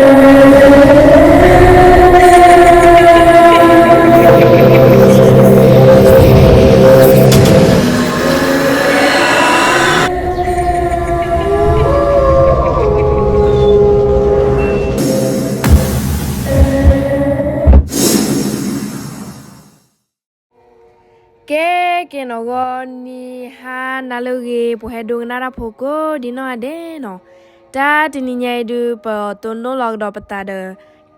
ကဲ ကဲနီၣ်ဂီၤနံၤဟါနၤလၢအဂ့ၤ ပှၤဟဲဒိကနၣ်တၢ်ဖိကိးဒံနီၢ်ဂၤဒဲးနီၤ, တၢ်တနံၤညါအံၤဒုး ပတိၢ်နီၣ်လီၤကဒီးပသးဒီး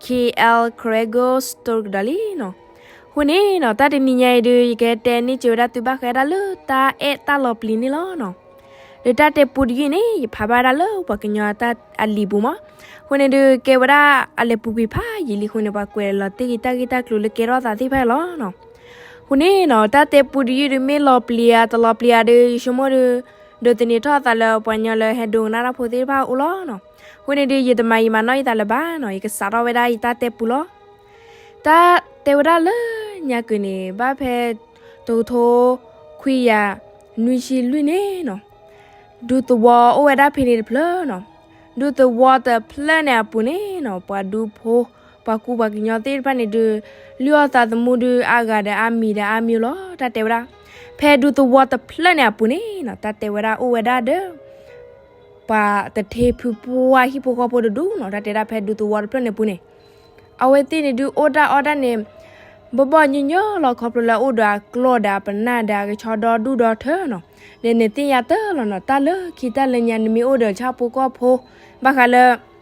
K L Karen Ghost Story ကဒီးလံနီၤ. အဃိန့ၣ်နီၤ တၢ်တနံၤညါအံၤဒုး ယကဟဲတဲန့ၢ်စၢၤဝဲဒၣ်သုဘၣ်ဃးဒၣ်လၢ တၢ်အဲၣ်တၢ်လီၤပျံၤန့ၣ်လီၤနီၤ. ဒီးတၢ်တဲပူတယုၢ်န့ၣ် ယဖးဘၣ်ဒၣ်လၢပှၤကညီတၢ်အလံာ်ပူၤမး. အဃိန့ၣ်ဒုး ကဲဝဲဒၣ်အလဲၤပူၤကွံာ်ဖးယံာ်လံအဃိန့ၣ် ပှၤကွဲးလီၤတ့ၢ်ဂ့ၤတၢ်ဂ့ၢ်တၢ်ကျိၤလၢကဲထီၣ်သးသ့ၣ်တဖၣ်လီၤနီၤ. အဃိန့ၣ်နီၤ တၢ်တဲပူတယုၢ်ဒုး မ့ၢ်လီၤပျံၤဧါ တလီၤပျံၤဧါဒုး ယဆိကမိၣ်ဒုး ဒိးသန့ၤထီၣ်အသးလၢပှၤကညီလၢဟဲဒိကနၣ်တၢ်ဖိသ့ၣ်တဖၣ်အအိၣ်လီၤနီၤ. အဃိန့ၣ်ဒုး ယတမၤယံာ်မၤနီၢ်ယသးလၢၤဘၣ်နီၤ, ယကစးထီၣ်ဝဲဒၣ်ယတၢ်တဲပူလီၤ. တၢ်တဲဝဲဒၣ်လၢညါကုၤန့ၣ် ဘၣ်ဖဲ တကထိခွံကယၤ နွံဆံလွံၢ်န့ၣ်နီၤ, ဒူသဝီအိၣ်ဝဲဒၣ်ဖဲန့ၣ်တဖျၢၣ်နီၤ. ဒူသဝီတဖျၢၣ်န့ၣ်အပူၤန့ၣ်နီၤ ပှၤဒူဖိ ပှၤကူပှၤကညီသ့ၣ်တဖၣ်န့ၣ်ဒုး လုၢ်အီၣ်သးသမူဒုး အါဂၤဒီးအါမံၤဒီးအါမံၤလီၤ. တၢ်တဲဝဲဒၣ် ဖဲဒူသဝီတဖျၢၣ်န့ၣ်အပူၤန့ၣ်နီၤ တၢ်တဲဝဲဒၣ်အိၣ်ဝဲဒၣ်ဒီး ပှၤတထ့ဖုပှၢ်ဟံၣ်ဖိဃီဖိတဒူနီၤ. တၢ်တဲဒၣ်ဖဲဒူသဝီတဖျၢၣ်န့ၣ်အပူၤန့ၣ် အဝဲသ့ၣ်န့ၣ်ဒုး အိၣ်တၢ်အီၣ်တၢ်န့ၣ် ဘီၣ်ဘီၣ်ညီညီလီၤ ခီဖျိလၢအအိၣ်ဒီးအကျီၢ်ဒီးအပနၢ်ဒီးအကဆီဒီဒူၣ်ဒီထၢနီၤ. ဒီးနသ့ၣ်ညါတၢ်လီၤနီၤ တၢ်လၢခံတၢ်လၢညါ နမ့ၢ်အိၣ်ဒီးဆၣ်ဖိကီၢ်ဖိ ဘၣ်ဃးလၢ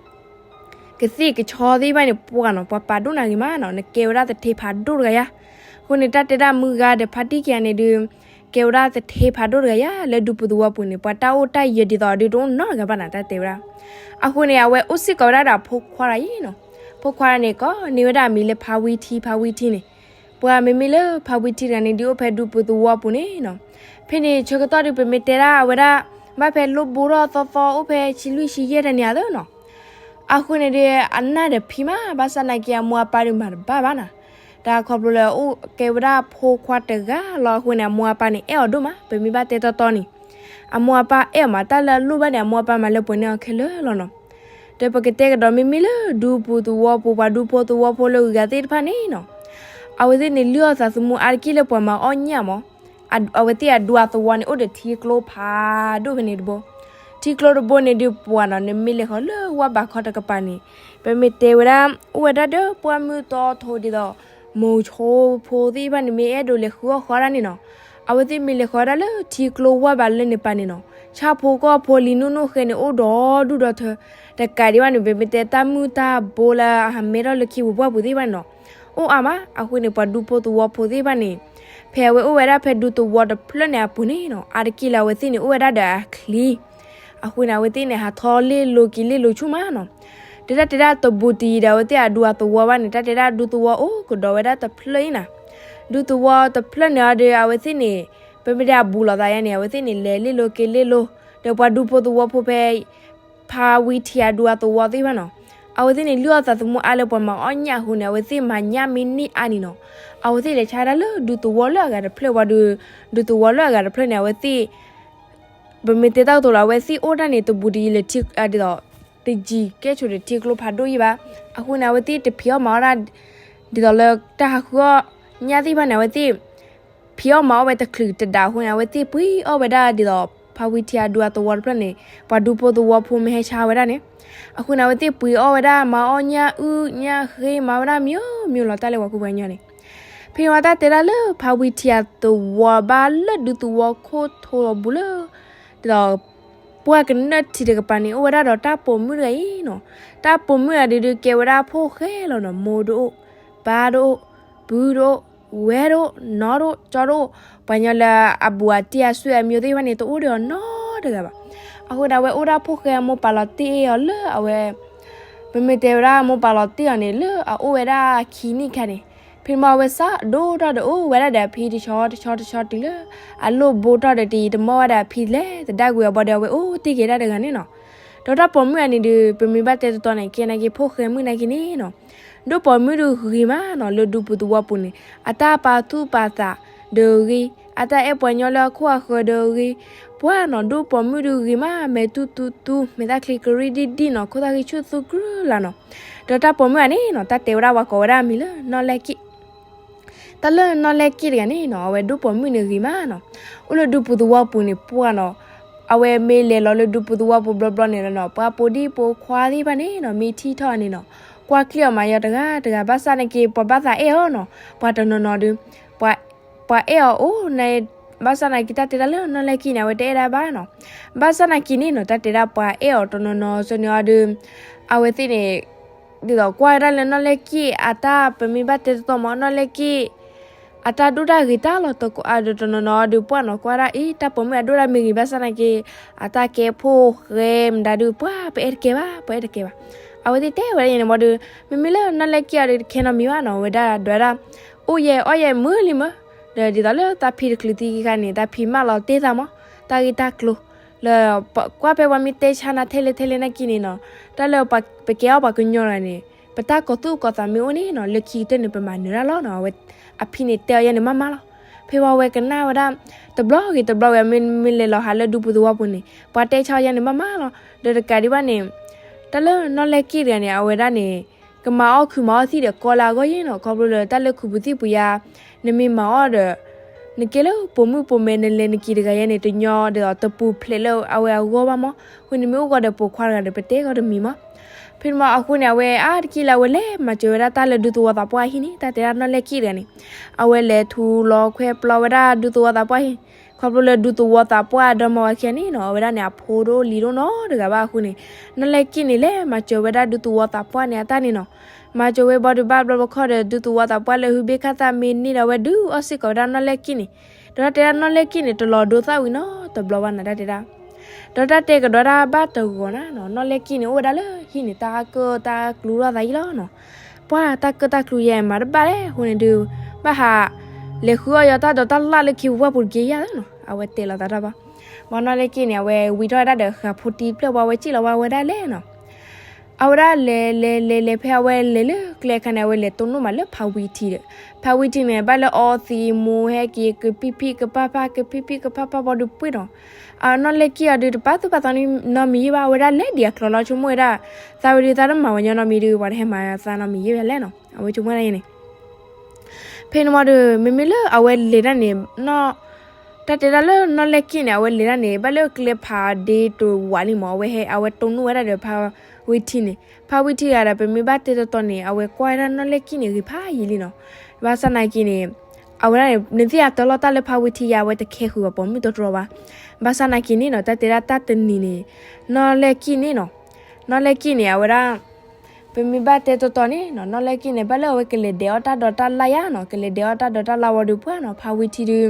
ကသ့ၣ်ကဆီသ့ၣ်တဖၣ်န့ၣ် ပှၤနီၤ ပှၤပာ်ဒိၣ်နၤဂ့ၤမးနီၤ, နကဲဝဲဒၣ်သထ့ဖးဒိၣ်တဂၤယါ. အဃိန့ၣ် တၢ်တဲဒၣ်မုၢ်ဂၤဒီးဖါတံၢ်ခံဂၤန့ၣ်ဒုး ကဲဝဲဒၣ်သထ့ဖးဒိၣ်တဂၤယါ လၢဒူပူၤသဝီပူၤန့ၣ် ပှၤတၢ်အိၣ်တၢ်ယၢၤဒ်သိးဒုးတအိၣ်နီတဂၤဘၣ်နီၤ တၢ်တဲဝဲဒၣ်. အဃိန့ၣ် အဝဲအိၣ်စ့ၢ်ကီးဝဲဒၣ်ဒီးအဖိခွါတဂၤအံၤနီၤ. ဖိခွါတဂၤန့ၣ် ကိးန့ၢ်ဝဲဒၣ်အမံၤလၢဖါဝံထံ ဖါဝံထံန့ၣ် ပှၤမ့မ့ၢ်လၢဖါဝံထံတဂၤန့ၣ်ဒုး အိၣ်ဖဲဒူပူၤသဝီပူၤန့ၣ်နီၤ. ဖဲန့ၣ်ဆၢကတီၢ်ဒုး ပမ့ၢ်တဲဒၣ်အဝဲဒၣ် ဘၣ်ဖဲလိၣ်ဘိထီၣ်သီသီ အိၣ်ဖဲဆံလွံၢ်ဆံယဲၢ်တနံၤဧါသ့နီၤ. အဃိန့ၣ်ဒုး အနၢ်ဒီးဖံးမး ဘၣ်ဆၣ်နာ်က့ အမိၢ်အပၢ်ဒုးမၤတဘၣ်ဘၣ်နီၤ. တၢ်ခီဖျိလၢအအိၣ်ကဲဝဲဒၣ်ဖိခွါတဂၤလီၤ. အဃိန့ၣ် အမိၢ်အပၢ်န့ၣ် အဲၣ်အီၤဒိၣ်မး ပမ့ၢ်ဘၣ်တဲတီတီန့ၣ် အမိၢ်အပၢ်အဲၣ်အီၤမး တၢ်လၢအလိၣ်ဘၣ်န့ၣ် အမိၢ်အပၢ်မၤလၢပှဲၤန့ၢ်အီၤခဲလၢာ်လီၤနီၤ. ဒီးပကတဲကဒီး မ့မ့ၢ်လၢဒူပူၤသဝီပူၤ ပှၤဒူဖိသဝီဖိလၢအဂၤသ့ၣ်တဖၣ်န့ၣ်နီၤ, အဝဲသ့ၣ်န့ၣ် လုၢ်အီၣ်သးသမူအါတက့ၢ်လၢပှၤမၤအီၣ်ညၣ်မး. အဝဲသ့ၣ်အဒူအသဝီန့ၣ် အိၣ်ဒီးထံကျိဖးဒိၣ်ဖဲန့ၣ်တဘိ. ထံကျိတဘိန့ၣ်ဒုး ပှၤနီၤ နမ့ၢ်လဲၤဃီၤလၢဝၣ်ဘးခီတကပၤန့ၣ် ပမ့ၢ်တဲဝဲဒၣ် အိၣ်ဝဲဒၣ်ဒီးပှၢ်မုၢ်တီထိးဒ်သိး မိၤဆိဖိသ့ၣ်တဖၣ်န့ၣ် မ့ၢ်အဲၣ်ဒိးလဲၤဃုအီၣ်ဃီဒၣ်န့ၣ်နီၤ, အဝဲသ့ၣ်မ့ၢ်လဲၤဃီၤဒၣ်လၢထံကျိဝၣ်ဘးလၢန့ၣ်ပၤန့ၣ်နီၤ, ဆၣ်ဖိကီၢ်ဖိလံၤနူၣ်နူၣ်ဃဲန့ၣ် အိၣ်ဒီးဒူၣ်ဒီထၢ တကးဒံးဘၣ်န့ၣ် ပမ့ၢ်တဲတၢ်မုၢ်တၢ်ဘိလၢအဟးမဲထီၣ်လၢခံပူၤပှၢ်ပူၤသ့ၣ်တဖၣ်န့ၣ်နီၤ, အိၣ်အါမး. အဃိန့ၣ် ပှၤဒူဖိသဝီဖိသ့ၣ်တဖၣ်န့ၣ် ဖဲအဝဲအိၣ်ဝဲဒၣ်ဖဲဒူသဝီတဖျၢၣ်န့ၣ်အပူၤန့ၣ်နီၤ, အါတက့ၢ်လၢအဝဲသ့ၣ်န့ၣ် အိၣ်ဝဲဒၣ်ဒီးအချံ အဃိန့ၣ် အဝဲသ့ၣ်န့ၣ် ဟးထီၣ်လ့ၢ်လိၤက့ၤလ့ၢ်လိၤဆူၣ်မးနီၤ. ဒီးတၢ်တဲဒၣ်တဘူးတယံၤဒီး အဝဲသ့ၣ်အဒူအသဝီဘၣ်န့ၣ် တၢ်တဲဒၣ်ဒူသဝီအိၣ်ကဒီးဝဲဒၣ်တဖျၢၣ်အံၤနီၤ. ဒူသဝီတဖျၢၣ်န့ၣ်အီၤဒီး အဝဲသ့ၣ်န့ၣ် ပမ့ၢ်တဲအဘူးလိာ်သးယါန့ၣ် အဝဲသ့ၣ်န့ၣ် လဲၤလ့ၢ်လိၤက့ၤလ့ၢ်လိၤ ဒီးပှၤဒူဖိသဝီဖိဖဲ ဖါဝံထံအဒူအသဝီသ့ၣ်တဖၣ်နီၤ, အဝဲသ့ၣ်န့ၣ် လုၢ်အီၣ်သးသမူအါလၢပှၤမၤအီၣ်ညၣ်အဃိန့ၣ် အဝဲသ့ၣ်မၤညၣ်မ့ၢ်န့ၢ်အါန့ၣ်နီၤ, အဝဲသ့ၣ်လဲၤဆါဒၣ်လၢဒူသဝီလၢအဂၤတဖျၢၣ်ဝံၤဒီး ဒူသဝီလၢအဂၤတဖျၢၣ်န့ၣ် အဝဲသ့ၣ် ပမ့ၢ်တဲတၢ်ကတိၤလၢအဝဲသ့ၣ်အိၣ်တၢ်န့ၣ် တဘူးတယံၤလၢ ဒ်သိး တယံၤကဲဆိးဒီးထံကျိဖးဒိၣ်ယံၤဘၣ်. အဃိန့ၣ် အဝဲသ့ၣ်တဖံးအီၣ်မၤအီၣ်ဒၣ် ဒ်သိးလၢတၢ်ဟးဃုအီၣ်ညၣ်သ့ၣ်တဖၣ်န့ၣ် အဝဲသ့ၣ် ဖံးအီၣ်မၤအီၣ်ဝဲတချုးတဒါအဃိန့ၣ် အဝဲသ့ၣ်ပှ့ၤအီၣ်ဝဲဒၣ်ဒ်သိး ဖါဝံထံအဒူအသဝီတဖျၢၣ်န့ၣ် ပှၤဒူဖိသဝီဖိမ့ၢ်ဟဲဆါဝဲဒၣ်န့ၣ်, အဃိန့ၣ် အဝဲသ့ၣ်ပှ့ၤအီၣ်ဝဲဒၣ်မၤအီၣ်ညၣ်အုၣ်ညၣ်ဃ့မၤဝဲဒၣ်မံၤမံၤလီၤ တၢ်လၢပှၤကူပှၤကညီန့ၣ်. ဖဲန့ၣ်ဝံၤတၢ်တဲဒၣ်လၢဖါဝံထံအသဝီဘၣ်လၢဒူသဝီခိၣ်ထိးအဘူးလၢ ဒ်သိး ပှၢ်ကနၢၣ်ထံးတကပၤန့ၣ် အိၣ်ဝဲဒၣ်ဒီးတၢ်ပိာ်မုၣ်တဂၤအံၤနီၤ. တၢ်ပိာ်မုၣ်တဂၤဒုးဒုးကဲဝဲဒၣ်ဖိၣ်ဃဲလီၤနီၤ, မိၢ်တအိၣ်, ပၢ်တအိၣ်, ပုၢ်တအိၣ်, ဝဲၢ်တအိၣ်, နီၢ်တအိၣ်, ကၠီတအိၣ်, ပှၤကညီလၢအဘူးအတံၢ်အဆွေအမျိုးသ့ၣ်တဖၣ်န့ၣ် တအိၣ်ဒီးအီၤနီတဂၤဘၣ်. အဃိန့ၣ် အဝဲအိၣ်ဒၣ်ဖိၣ်ဃဲ အမိၢ်ပာ်လီၤတ့ၢ်အီၤလၢအဝဲ ပမ့ၢ်တဲဝဲဒၣ်အမိၢ်ပာ်လီၤတ့ၢ်အီၤန့ၣ် လၢအအိၣ်ဝဲဒၣ်ခံနံၣ်ခါန့ၣ်, ဖဲန့ၣ်မ့ၢ်အဝဲစးဒိၣ်ထီၣ်ဒီးအိၣ်ဝဲဒၣ်ဒီးအဖံတဆီတဆီတဆီတုၤလၢ အလိၣ်ဘိထီၣ်ဒီးတယံာ်တမီၢ်ဝဲဒၣ်အဖံလဲၣ် သဒါကွံာ်အဘီဒီး အဝဲအိၣ်တ့ၢ်က့ၤဒၣ်တဂၤန့ၣ်နီၤ. ဒီးတၢ်ပိာ်မုၣ်အန့ၣ်ဒုး ပမ့ၢ်ဘၣ်တဲတတီန့ၣ် ကဲနာ်က့ ဖိၣ်ဃဲမုၣ်နာ်က့န့ၣ်နီၤ, ဒိၣ်ပိာ်မုၣ်ဒုးဂ့ၤမးနီၤ လၢဒူပူၤသဝီပူၤန့ၣ် အတၢ်ပာ်သူၣ်ပာ်သး ဒီးဂ့ၤ အတၢ်အဲၣ်ပှၤညီလၢအခိၣ်အဃၢၤဒီးဂ့ၤ, ပှၢ်နီၤ ဒိၣ်ပိာ်မုၣ်ဒုးဂ့ၤမး မဲာ်တူၢ်တူၢ်တူၢ် မဲာ်တၢ်ချံကရံၣ်ဒံၣ်ဒံၣ်နီၤ ခိၣ်သၣ်ဃံဆူၣ်သူကြၢလၢ်နီၤ. ဒီးတၢ်ပိာ်မုၣ်ဧါန့ၣ်နီၤ တၢ်တဲဝဲဒၣ်ပှၤကိးဝဲဒၣ်အမံၤလၢနီၢ်လဲၢ်က့ၣ် တၢ်လၢနီၢ်လဲၢ်က့ၣ်တဂၤန့ၣ်နီၤ အဝဲဒိၣ်ပိာ်မုၣ်န့ၣ်ဂ့ၤမးနီၤ. အိၣ်လၢဒူပူၤသဝီပူၤန့ၣ်ပှၢ်နီၤ, အဝဲမ့ၢ်လဲၤလီၤလၢဒူပူၤသဝီပူၤဘျီဘျီန့ၣ်လီၤနီၤ ပှၤပိာ်ဒံၣ်ပိာ်ခွါသ့ၣ်တဖၣ်န့ၣ်နီၤ မ့ၢ်ထံၣ်ထီၣ်န့ၣ်နီၤ ကွၢ်ကျံးအီၤမၤယီၤတဂၤတဂၤ ဘၣ်ဆၣ်နာ်က့ ပှၤဘၣ်သးအဲၣ်အီၤနီၤ, ပှၤတနီၤနီၤဒုး ပှၤအဲၣ်အီၤအိၣ်န့ၣ်, ဘၣ်ဆၣ်နာ်က့ တၢ်တဲဒၣ်လၢနီၢ်လဲၢ်က့ၣ်န့ၣ် အဝဲတအဲၣ်ဒၣ်ဘၣ်နီၤ. ဘၣ်ဆၣ်နာ်က့န့ၣ်နီၤ တၢ်တဲဒၣ်ပှၤအဲၣ်အီၤတနီၤနီၤ ဆၢန့ၣ်အီၤဒုး အဝဲသ့ၣ်န့ၣ် ဒ်သိးကွၢ်ဝဲဒၣ်လၢနီၢ်လဲၢ်က့ၣ် အတၢ်ပမ့ၢ်ဘၣ်တဲတတီမး နီၢ်လဲၢ်က့ၣ် အတၢ်ဒိၣ်တၢ်ဂ့ၤတၢ်လီၤတကီးဒီးတနီၤနီၤဒုးပှၢ်နီၤ ကွၢ်ဒၣ်အံၤ တၢ်ပိာ်မုၣ်အဒိၣ်တၢ်မ့ၢ်ဂ့ၤ ဘၣ်ဆၣ်နာ်က့ အတၢ်ကဲဖိၣ်ဃဲမတၤဒုး ပှၢ်ပအဲၣ်တကဲဘၣ် ပအဲၣ်တကဲဘၣ်. အဝဲသ့ၣ်တဲဝဲဒၣ်ယဲန့ၣ်မးဒုး မ့မ့ၢ်လၢနီၢ်လဲၢ်က့ၣ်အီၤဒုး တခဲနီတမံၤဘၣ်နီၤ အဝဲဒၣ်ဒွးဒၣ် အိၣ်ယဲအီၣ်ယဲမုာ်လံမး, ဒီးဒ်သိးလၢတၢ်ဖံးတချုးသံခံခါန့ၣ် တၢ်ဖံးမၢလီၤတ့ၢ်သးမး, တၢ်ဂ့ၢ်တၢ်ကျိၤ လၢ ကွၢ်ဖဲပှၤမ့ၢ်တဲဆါနၤထဲလဲၣ်ထဲလဲၣ်နာ်က့န့ၣ်နီၤ, တၢ်လၢပကဲအီၣ်ပှၤကညီတဂၤန့ၣ် ပတၢ်ကီၤသူၣ်ကီၤသးမ့ၢ်အိၣ်န့ၣ်နီၤ လၢခံကတၢၢ်န့ၣ် ပမၤနၢၤတၢ်လီၤနီၤ. အဝဲ အဖံန့ၣ်တဲအီၤယဲန့ၣ်မးမးလီၤ. ဖဲဝဲကနၣ်ဝဲဒၣ် တဘျီဂ့ၤတဘျီဝဲ မ့မ့ၢ်လဲၤလီၤဟးလၢဒူပူၤသဝီပူၤန့ၣ် ပှၤတဲဆါအီၤယဲန့ၣ်မးမးလီၤ. ဒီးတကးဒံးဘၣ်န့ၣ် တၢ်လၢနီၢ်လဲၢ်က့ၣ်တဂၤန့ၣ် အဝဲဒၣ်န့ၣ် ကမၤအီၣ်ခုးမၤအီၣ်သံဒီးကီလၢအဂီၢ်ယဲနီၤ ခီဖျိလၢတၢ်လၢခုးပူၤသံၣ်ပူၤယါ နမ့ၢ်မၤအီၣ်ဒီး နကဲလၢပိာ်မုၣ်ပိာ်မၢၤ နလဲၤနက့ၤတဂၤယဲန့ၣ် တညီဒီးတပူၤဖျဲးလၢအဝဲအဂီၢ်ဘၣ်မး, အဃိန့ၣ်မ့ၢ်အိၣ်ဂီၤဒီးပိာ်ခွါတဂၤဒီး ပတဲဂီၤတမံၤမး. ဖဲန့ၣ်မးအဃိန့ၣ် အဝဲအါတက့ၢ်လၢအဝဲလဲၤမၤစၢၤဝဲဒၣ်တၢ်လၢဒူသဝီသးပှၢ်ဟံၣ်န့ၣ် တၢ်တဲဒၣ်နီၢ်လဲၢ်က့ၣ်တဂၤန့ၣ် အဝဲလဲၤထူလီၤခွဲပျီဝဲဒၣ်ဒူသဝီသးပှၢ်ဟံၣ်, ခီဖျိလၢဒူသဝီသးပှၢ်ဒီမါဝၤခံဂၤန့ၣ်နီၤ အဝဲဒၣ်န့ၣ် အဖိတအိၣ်လံၤတအိၣ်နီတဂၤဘၣ်အဃိန့ၣ် နီၢ်လဲၢ်က့ၣ်န့ၣ် လဲၤမၤစၢၤဝဲဒၣ်ဒူသဝီသးပှၢ်န့ၣ်အတၢ်န့ၣ်နီၤ. မၤစၢၤဝဲဘီဒုးဘၣ်ဘျီဘျီခီဒီး ဒူသဝီသးပှၢ်လၢဟုဘ့ၣ်ခၣ်သၣ်မ့ၢ်န့ၢ်ဒီး အဝဲဒုးအီၣ်စ့ၢ်ကီးဝဲဒၣ်နီၢ်လဲၢ်က့ၣ်န့ၣ်, ဒီးတၢ်တဲဒၣ်နီၢ်လဲၢ်က့ၣ်န့ၣ် တလီၤဒိသၣ်ဝံၤနီတဘျီဘၣ်နၤ တၢ်တဲဒၣ် ဒီးတၢ်တဲကဒီးဒၣ်ဘၣ်တဂီၤနၤနီၤ နီၢ်လဲၢ်က့ၣ်န့ၣ် အိၣ်ဝဲဒၣ်လၢဟံၣ်န့ၣ် တၢ်ကၢၣ်တၢ်ကျူထီၣ်သးယံာ်လီၤနီၤ. ပှၢ်တၢ်ကၢၣ်တၢ်ကျူယဲမၤတဘၣ်လဲၣ်အဃိန့ၣ်ဒုး ဘၣ်ဟး လဲၤဃုအီၣ်ယီၤတၢ်ဒိးတၢ်လၣ်လၢခ့ပူၤဝၢ်ပူၤတက့ၢ်ယၤနီၤ အဝဲတဲလီၤသးတၢ်ဘၣ်. ဘၣ်နီၢ်လဲၢ်က့ၣ်န့ၣ် အဝဲဝံထီၣ်ဝဲဒၣ်ဒီးဃးဖိတံၢ်ဖျၢၣ်ဘၣ် အဝဲစံၣ်လီၤဝဲဒၣ်လဲၣ်နီၤ အဝဲဒၣ်လဲၤလဲၤလဲၤလဲၤ ဖဲအဝဲလဲၤလၢကျဲအခါန့ၣ် အဝဲလဲၤတိၢ်နီၣ်မးလၢဖါဝံထံဒီး ဖါဝံထံန့ၣ် ဘၣ်လၢအီသံးမူဟဲက့ၤ ကဖံးဖံးကဖၣ်ဖၣ် ကဖံးဖံးကဖၣ်ဖၣ်ဘီဒုးပှ့ၢ်နီၤ. အနီၢ်လဲၢ်က့ၣ်အီၤဒုး တပာ်သူၣ်ပာ်သးနီတမံၤယဲဘၣ် အဝဲဒၣ်လဲၤဒံးအကျိၤလီၤ ဆိကမိၣ်ဝဲဒၣ် သးဝံၤဒုးသးတမၤဝဲညီနီတမံၤဒုး ပှၤတဟဲမၤသးနီတမံၤယဲဘၣ်လဲၣ်နီၤ အဝဲဆိကမိၣ်ဒၣ်ယဲန့ၣ် ဖဲန့ၣ်မးဒီး မ့မ့ၢ်လၢအဝဲလဲၤဒၣ်န့ၣ် တၢ်တဲဒၣ်လၢနီၢ်လဲၢ်က့ၣ်န့ၣ် အဝဲလဲၤဒၣ်န့ၣ် ဘၣ်လၢကျဲဖးဒ့တဝးလံမး အဝဲဟဲ အဝဲတိၢ်နီၣ်ဝဲဒၣ်ဒီးဖါဝံထံန့ၣ် ဖါဝံထံဂၤဒီး ပမ့ၢ်ဘၣ်တဲတီတီန့ၣ် အဝဲကွၢ်ဝဲဒၣ်နီၢ်လဲၢ်က့ၣ်န့ၣ် ဂ့ၤဖးယံာ်လံနီၤ. ဘၣ်ဆၣ်နာ်က့န့ၣ် အဝဲဒၣ်န့ၣ် နသ့ၣ်ညါတၢ်လီၢ်တၢ်လၢဖါဝံထံယါ အဝဲတခဲဃုာ်ဘၣ်ပိာ်မုၣ်တတြီဘၣ်. ဘၣ်ဆၣ်နာ်က့န့ၣ်နီၤ တၢ်တဲဒၣ်တၢ်တနံၤန့ၣ် နီၢ်လဲၢ်က့ၣ်န့ၣ်နီၤ နီၢ်လဲၢ်က့ၣ်န့ၣ် အဝဲဒၣ် ပမ့ၢ်ဘၣ်တဲတီတီန့ၣ်နီၤ နီၢ်လဲၢ်က့ၣ်န့ၣ် ဘၣ်လၢအဝဲကလဲၤဒဲးအီၣ်တၢ်ဒိးတၢ်လၣ်ယါနီၤ ကလဲၤဒဲးအီၣ်တၢ်ဒိးတၢ်လၣ်ဝံၤဒီးပှၢ်နီၤ ဖါဝံထံဒုး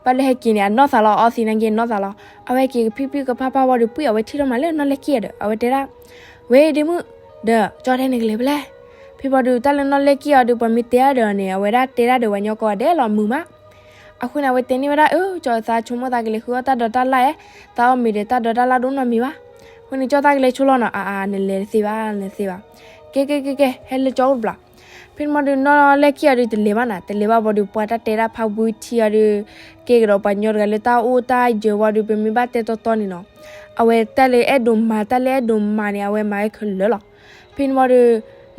ဘၣ်လၢဟဲက့ၤန့ၣ် အနီၢ်သးလီၤ အီသံးနာ်က့နီၢ်သးလီၤ အဝဲဟဲက့ၤကဖံးဖံးကဖၣ်ဖၣ်ဝံၤဒီးပှၢ် အဝဲထံၣ်ထီၣ်မးလၢနီၢ်လဲၢ်က့ၣ်အီၤဒီး အဝဲတဲဒၣ် ဝဲဒ့မုၣ် ဒီးကၠီတဲန့ၣ်ကလဲၤဖဲလဲၣ်. ဖဲဘီဒုး တၢ်လၢနီၢ်လဲၢ်က့ၣ်အီၤဒုး ပှၤမ့ၢ်တဲအီၤဒီးန့ၣ် အဝဲဒၣ်တဲဒၣ်ဒီးပှၤညီကိးဂၤဒဲးလီၤ မုာ်မး. အဃိန့ၣ် အဝဲတဲန့ၢ်ဝဲဒၣ် အၢ ကၠီ သးဆိကမိၣ်သးကလဲၤဃုအီၣ်တၢ်ဒိးတၢ်လၣ်ဧါ, သးအီၣ်မ့ၤဒီးတၢ်ဒိးတၢ်လၣ်ဒိၣ်နီတမံၤဘၣ်. အဃိန့ၣ် ကၠီသးကလဲၤဆိလီၤနီၤ, အါအါ နလဲၤတသ့ဘၣ် နလဲၤတသ့ဘၣ်. ကဲကဲကဲကဲ ဟဲလၢကၠီအိၣ်တဘျီ. ဖဲန့ၣ်မးဒုး နီၢ်လဲၢ်က့ၣ်အီၤဒုး တလဲၤဘၣ်နၤ, တလဲၤဘၣ်ဘီဒုး ပှၤတၢ်တဲဒၣ်ဖါဝံထံအီၤဒုး ကဲကဒီးပှၤညီတဂၤလၢတၢ်အိၣ်တၢ်ယၢၤဝံၤဒီး ပမ့ၢ်ဘၣ်တဲတီတီန့ၣ်နီၤ, အဝဲတၢ်လၢအဲၣ်ဒိးမၤ တၢ်လၢအဲၣ်ဒိးမၤန့ၣ် အဝဲမၤဝဲခဲလၢာ်လီၤ. ဖဲန့ၣ်မးဒုး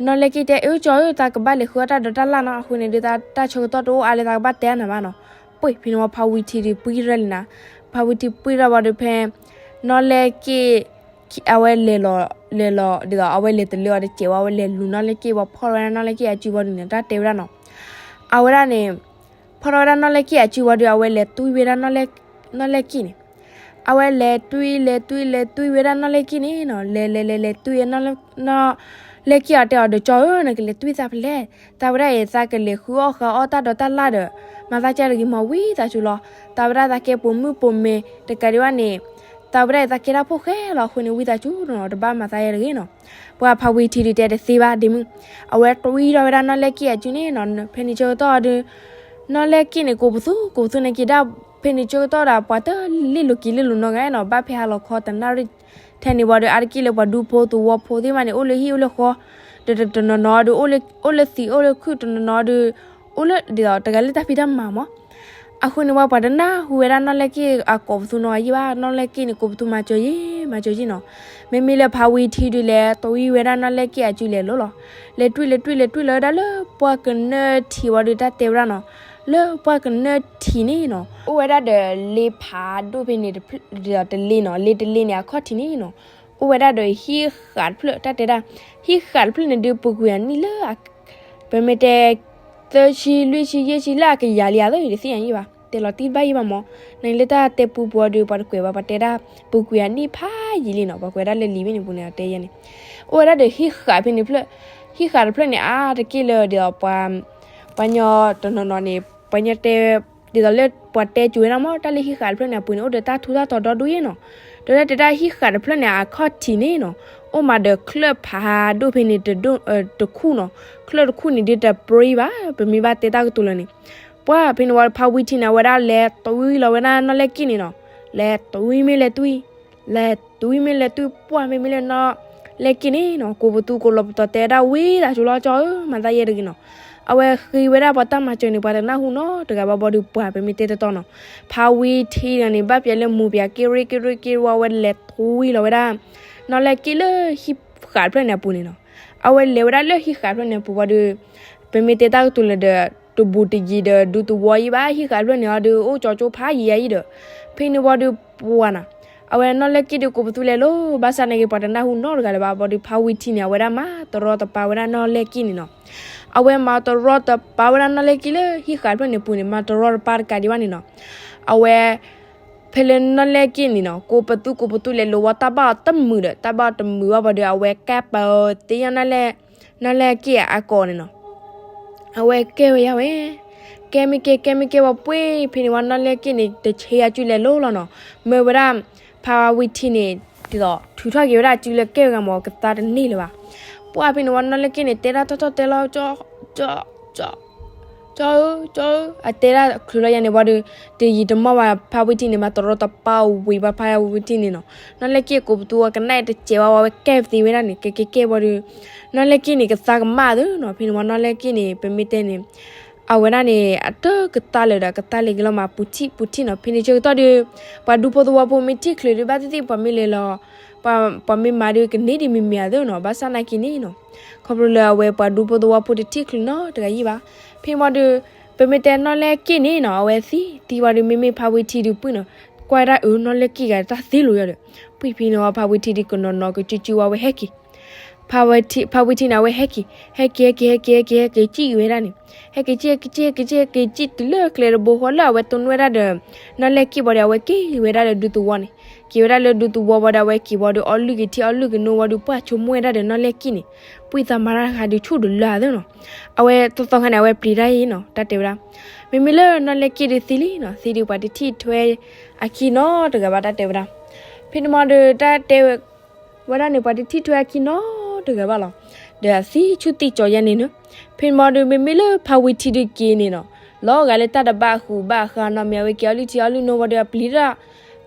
နီၢ်လဲၢ်က့ၣ်တဲ အၢ ကၠီဧၢ သးကဘၣ်လဲၤဃုအီၣ်တၢ်ဒိးတၢ်လၣ်နီၤ, အဃိန့ၣ်ဒုး တၢ်ဆၢကတီၢ်တအိၣ်အါလၢသးကဘၣ်တဲနၤဘၣ်နီၤ. ပှ့ၤ ဖဲန့ၣ်မး ဖါဝံထံဒုး ပှံၢ်ရၢၢ်လံနၤ. ဖါဝံထံပှံၢ်ရၢၢ်ဝံၤဒီး ဖဲ နီၢ်လဲၢ်က့ၣ် အဝဲလဲၤလီၤ လဲၤလီၤ ဒ်သိး အဝဲလဲၤတလၢအီၤတစဲးဝဲ အဝဲလဲၤလူၤနီၢ်လဲၢ်က့ၣ်ဝံၤ ဖီၣ်ထီၣ်ဝဲဒၣ်နီၢ်လဲၢ်က့ၣ်အစုဝံၤဒုးန့ၣ် တၢ်တဲဝဲဒၣ်နီၤ. အဝဲဒၣ်န့ၣ် ဖီၣ်ထီၣ်ဝဲဒၣ်နီၢ်လဲၢ်က့ၣ်အစုဝံၤဒီး အဝဲလဲၤတွံၢ်ဝဲဒၣ် နီၢ်လဲၢ်က့ၣ်န့ၣ်, အဝဲလဲၤတွံၢ် လဲၤတွံၢ် လဲၤတွံၢ်ဝဲဒၣ်နီၢ်လဲၢ်က့ၣ်န့ၣ်နီၤ, လဲၤလဲၤလဲၤလဲၤတွံၢ် နီၢ်လဲၢ်က့ၣ်အီၤတဲအီၤဒီး ကၠီဧၢ နကလဲၤတွံၢ်သးဖဲလဲၣ်, သးဝဲဒၣ်အံၤ သးကလဲၤဃုအီၣ်ဃုအီၣ်တၢ်ဒိးတၢ်လၣ်ဒီး မၤသးကဲတဂ့ၤမး ဝံသးစူၤလီၤ. သးဝဲဒၣ်သးကဲပိာ်မုၣ်ပိာ်မၢၤ တကးဒံးဘၣ်န့ၣ် သးဝဲဒၣ်အံၤ သးကဲတၢ်ဖိၣ်ဃဲလီၤ အဃိန့ၣ် ဝံသးစူၤနီၤ တဘၣ်မၤသးယဲတဂ့ၤနီၤ. ပှၤဖါဝံထံဒုးတဲတသ့ဘၣ်ဒ့မုၣ်, အဝဲတွံၢ်ထီၣ်ဝဲဒၣ်နီၢ်လဲၢ်က့ၣ်အစုန့ၣ်နီၤ, ဖဲန့ၣ်ဆၢကတီၢ်အီၤဒုး နီၢ်လဲၢ်က့ၣ်န့ၣ် ကိးပသူကိးပသူန့ၣ်က့ၤဒၣ်, ဖဲန့ၣ်ဆၢကတီၢ်ဒီး ပှၤတလ့ၣ်လိၤက့ၤလ့ၣ်လိၤနီတဂၤနီၤ, ဘၣ်ဖဲဟါလီၤခီတနၣ်ရံၣ် ထဲန့ၣ်ဝံၤဒီး အါတက့ၢ်လၢပှၤဒူဖိသဝီဖိသ့ၣ်မးန့ၣ် အိၣ်လၢဟံၣ်အိၣ်လၢဃီ, ဒီးတနီၤနီၤဒုး အိၣ်လၢသံးအိၣ်လၢခုၣ် တနီၤနီၤဒုး အိၣ်လၢဒ်သိးတဂၤလၢတၢ်ဖံးတၢ်မၤမး. အဃိန့ၣ်ဝဲပှၤတနၢ်ဟူဝဲဒၣ်နီၢ်လဲၢ်က့ၣ်အကိးပသူနီယံၣ်ဘၣ်, နီၢ်လဲၢ်က့ၣ်န့ၣ် ကိးပသူမၤစၢၤယံာ် မၤစၢၤယံာ်နီၤ. မ့မ့ၢ်လၢဖါဝံထံဒုးလဲၤတဝံဝဲဒၣ်နီၢ်လဲၢ်က့ၣ်အစုလဲၤလိၤလီၤ. လဲၤတွံၢ်လဲၤတွံၢ်လဲၤတွံၢ်လီၤဝဲဒၣ်လၢပှၢ်ကနၢထံးဝံၤဒီး တၢ်တဲဝဲဒၣ်နီၤ, လၢပှၢ်ကနၢထံးန့ၣ်နီၤ အိၣ်ဝဲဒၣ်ဒီးလ့ဖးဒိၣ်ဖဲန့ၣ်တလ့နီၤ, လ့တလ့န့ၣ်အခီၣ်ထံးန့ၣ်နီၤ အိၣ်ဝဲဒၣ်ဒီးဟံၣ်ဃးတဖျၢၣ်, တၢ်တဲဒၣ် ဟံၣ်ဃးတဖျၢၣ်န့ၣ်ဒုး ပူၤကွံာ်အနံၣ်လၢ ပမ့ၢ်တဲ သၢဆံ လွံၢ်ဆံ ယဲၢ်ဆံ လၢအကယၤလံဧါသ့ၣ် ယတသ့ၣ်ညါယံၣ်ဘၣ်, တဲလီၤတံၢ်တဘၣ်ယံၣ်ဘၣ်မး, နလၢတၢ်တဲပူပူၤအီၤဒီး ပှၤတကွဲးဘၣ် ပှၤတဲဒၣ် ပူၤကွံာ်အနံၣ်ဖးယံာ်လံနီၤ, ပှၤကွဲးဒၣ်လၢလံာ်ဘ့ၣ်န့ၣ်ပူၤန့ၣ် အတဲယဲန့ၣ်, အိၣ်ဝဲဒၣ်ဒီးဟံၣ်ဃးဖဲန့ၣ်တဖျၢၣ်, ဟံၣ်ဃးတဖျၢၣ်န့ၣ် အါတက့ၢ်လၢဒ်သိး ပှၤညီတနီၤနီၤန့ၣ် ပှၤညီတဲ ဒ်သိးလၢပှၤတဲကၠိဝဲဒၣ်မး တၢ်လၢဟံၣ်ဃးတဖျၢၣ်န့ၣ်အပူၤန့ၣ် အိၣ်ဒီးတၢ်ထူးတၢ်တီၤဒီဒူၣ်ယဲနီၤ, ဒီးတၢ်တဲဒၣ်ဟံၣ်ဃးတဖျၢၣ်န့ၣ် အခီၣ်ထံးန့ၣ်နီၤ အိၣ်မးဒီးချၢၣ်ဖးဒိၣ်ဖဲန့ၣ်တဒိၣ် တခူၣ်နီၤ, ချၢၣ်တခူၣ်န့ၣ်ဒုးတပြံဘၣ်, ပမ့ၢ်ဘၣ်တဲတၢ်ကတိၤလၢာ်န့ၣ်, ပှၢ်ဖဲန့ၣ်ဝံၤဖါဝံထံန့ၣ် အဝဲဒၣ်လဲၤတဝံလီၤဝဲဒၣ်နီၢ်လဲၢ်က့ၣ်န့ၣ်နီၤ, လဲၤတဝံမ့ၢ်လဲၤတွံၢ် လဲၤတဝံမ့ၢ်လဲၤတွံၢ် ပှၢ်မ့မ့ၢ်လၢနီၢ်လဲၢ်က့ၣ်န့ၣ်နီၤ ကိးပသူကိးလီၤပတီၤတဲဒၣ်ဝံသးစူၤလီၤကၠီဧၢ မၤသးယဲတဂ့ၤနီၤ, အဝဲဃ့ဝဲဒၣ်ပှၤတၢ်မၤစၢၤန့ၣ် ပှၤတနၢ်ဟူနီတဂၤဘၣ်ဘီဒီး ပှၢ်ပမ့ၢ်တဲတတီနီၤ, ဖါဝံထံတဂၤန့ၣ် ဘၣ်ပျဲလၢမိၢ်ပၠးက့ရ့က့ရ့က့ရ့ဝဲ အဝဲလဲၤတဝံလီၤဝဲဒၣ် နီၢ်လဲၢ်က့ၣ်လၢဟံၣ်ဃးတဖျၢၣ်န့ၣ်အပူၤန့ၣ်နီၤ, အဝဲလဲၤဝဲဒၣ်လၢဟံၣ်ဃးတဖျၢၣ်န့ၣ်အပူၤဘီဒီး ပမ့ၢ်တဲတၢ်ကတိၤလၢာ်ဒီး တဘူးတယံၤဒီးဒူသဝီယံၣ်ဘၣ် ဟံၣ်ဃးတဖျၢၣ်န့ၣ်အီၤဒီး အိၣ်ကၠီကၠိဖးယံာ်ယံာ်ဒီး, ဖဲန့ၣ်ဝံၤဒီးပှၢ်နီၤ, အဝဲနီၢ်လဲၢ်က့ၣ်ဒီးကိးပသူလဲၤလိၤ ဘၣ်ဆၣ်နာ်က့ ပှၤတနၢ်ဟူနီတဂၤလၢၤဘၣ်ဘီဒီး ဖါဝံထံန့ၣ် အဝဲဒၣ်မၤတရီတပါဝဲဒၣ်နီၢ်လဲၢ်က့ၣ်န့ၣ်နီၤ, အဝဲမၤတရီတပါဝဲဒၣ်နီၢ်လဲၢ်က့ၣ်လၢဟံၣ်ဃးတဖျၢၣ်န့ၣ်အပူၤန့ၣ် မၤတရီတပါတကးဒံးဘၣ်န့ၣ်နီၤ, အဝဲ ဖဲလၢနီၢ်လဲၢ်က့ၣ်န့ၣ်နီၤ ကိးပသူကိးပသူလဲၤလိၤဝဲ တၢ်ဘၣ်အီၤတမုာ်ဒီး တၢ်ဘၣ်အီၤတမုာ်ဘၣ်ဘီဒီး အဝဲကဲပၢၤသ့ၣ်ညါ နီၢ်လဲၢ်က့ၣ်အကိးန့ၣ်နီၤ, အဝဲကဲဝဲယၤဝဲ, ကဲမ့ၢ်ကဲ ကဲမ့ၢ်ကဲဝဲပှ့ၤ ဖဲန့ၣ်ဝံၤနီၢ်လဲၢ်က့ၣ်န့ၣ် တဆ့အစုလဲၤလိၤလီၤနီၤ, မၢဝဲဒၣ် ဖါဝံထံန့ၣ် ဒ်သိး ထုးထီၣ်က့ၤဝဲဒၣ်အစုလၢကဲဝဲဂၤမး ကသါတန့ၢ်လၢၤဘၣ်, ပှၢ်ဖဲန့ၣ်ဝံၤနီၢ်လဲၢ်က့ၣ်န့ၣ် တဲဒၣ်ထီၣ်ထီၣ်တဲလီၤ ကၠီ ကၠီ ကၠီဧၢ ကၠီဧၢ အတဲဒၣ်ချုးလီၤယၤန့ၣ်ဝံၤဒီး တယံာ်တမီၢ်ဘၣ် ဖါဝံထံန့ၣ် မၤတရီတပါဝံၤဘၣ်ဖါဝံထံန့ၣ်နီၤ, နီၢ်လဲၢ်က့ၣ်ကိးပသူဝဲကနၣ်တစဲးဝဲ ဝဲကဲသ့ဝဲဒၣ်န့ၣ် ကဲကဲကဲဝံၤဒီး နီၢ်လဲၢ်က့ၣ်န့ၣ် ကသါကမၣ်သ့နီၤ, ဖဲန့ၣ်ဝံၤနီၢ်လဲၢ်က့ၣ်န့ၣ် ပမ့ၢ်တဲန့ၣ် အဝဲဒၣ်န့ၣ် အတကသါလၢၤဒီးကသါလဲၤက့ၤလီၤမး ပူၤထံၣ်ပူၤထံၣ်နီၤ, ဖဲန့ၣ်ဆၢကတီၢ်ဒီး ပှၤဒူဖိသဝီဖိမ့ၢ်ထံၣ်ချုးဒီး ဘၣ်သ့ၣ်သ့ၣ်ပှၤမ့ၢ်လဲၤလီၤ ပှၤမ့ၢ်မၤဒီးကန့ၢ်ဒံးမ့မ့ၢ်ဧါသ့နီၤ, ဘၣ်ဆၣ်နာ်က့န့ၣ်နီၤ, ခီဖျိလၢအဝဲပှၤဒူဖိသဝီဖိတထံၣ်ချုးနီတဂၤယံၣ်ဘၣ်, ဖဲန့ၣ်ဝံၤဒီး ပမ့ၢ်တဲနီၢ်လဲၢ်က့ၣ်န့ၣ်နီၤ အဝဲသံ သံဝံၤဒီး မ့မ့ၢ်ဖါဝံထံဒီးပှ့ၤနီၤ, ကွၢ်ဒၣ်အၢ နီၢ်လဲၢ်က့ၣ်ဂၤတၢ်သံလီၤယၤဒီး ပှ့ၤဖဲန့ၣ်ဝံၤ ဖါဝံထံဒီးကနီၤနီၤကစုစုဝံၤ အဝဲဟဲက့ၤ ဖါဝံထံန့ၣ် အဝဲဟဲက့ၤ ဟဲက့ၤ ဟဲက့ၤ ဟဲက့ၤ ဟဲက့ၤ ဟဲက့ၤ ကံၣ်ဝဲဒၣ်န့ၣ်, ဟဲက့ၤကံၣ် ဟဲက့ၤကံၣ် ဟဲက့ၤကံၣ် တုၤလၢကျဲတဘိဃီလၢအဝဲတိၢ်နီၣ်ဝဲဒၣ်ဒီး နီၢ်လဲၢ်က့ၣ်ဘၣ်ဒီး အဝဲက့ၤဝဲဒၣ်လၢဒူသဝီန့ၣ်, က့ၤဝဲဒၣ်လၢဒူသဝီဘၣ်ဒီး အဝဲက့ၤဘၣ်ဒီး အီလုၢ်က့ၤထံ အီလုၢ်က့ၤနိဝံၤဒီး ပှၢ်ဆိကမိၣ်ဝဲဒၣ်ဒီးနီၢ်လဲၢ်က့ၣ်န့ၣ် ပှ့ၤသးမၤတၢ်တခါဒုးဆူၣ်ဒီးလၢအသ့နီၤ, အဝဲသီသီခါန့ၣ် အဝဲပျံၤတၢ်အံၤနီၤ တၢ်တဲဝဲဒၣ်, မ့မ့ၢ်လၢနီၢ်လဲၢ်က့ၣ်ဒုးသံလံနီၤ သံဒုးပှၤတထံၣ်ထွဲအခံနီတဂၤဘၣ် တၢ်တဲဝဲဒၣ်, ဖဲန့ၣ်မးဒီး တၢ်တဲဝဲဒၣ်န့ၣ် ပှၤတထံၣ်ထွဲအခံနီတဂၤဘၣ်လီၤ, ဒီးအသံဆူၣ်သံကၠီၤယဲန့ၣ်နီၤ, ဖဲန့ၣ်မးဒီး မ့မ့ၢ်လၢဖါဝံထံဒုးက့ၤန့ၣ်နီၤ, လီၤဂာ်လၢတၢ်တဘၣ်ဃုာ်ဘၣ်ဃးနီတမံၤ အဝဲက့ၤအီလုၢ်ထံအီလုၢ်နိဝံၤဒီးအပျံၤတၢ်,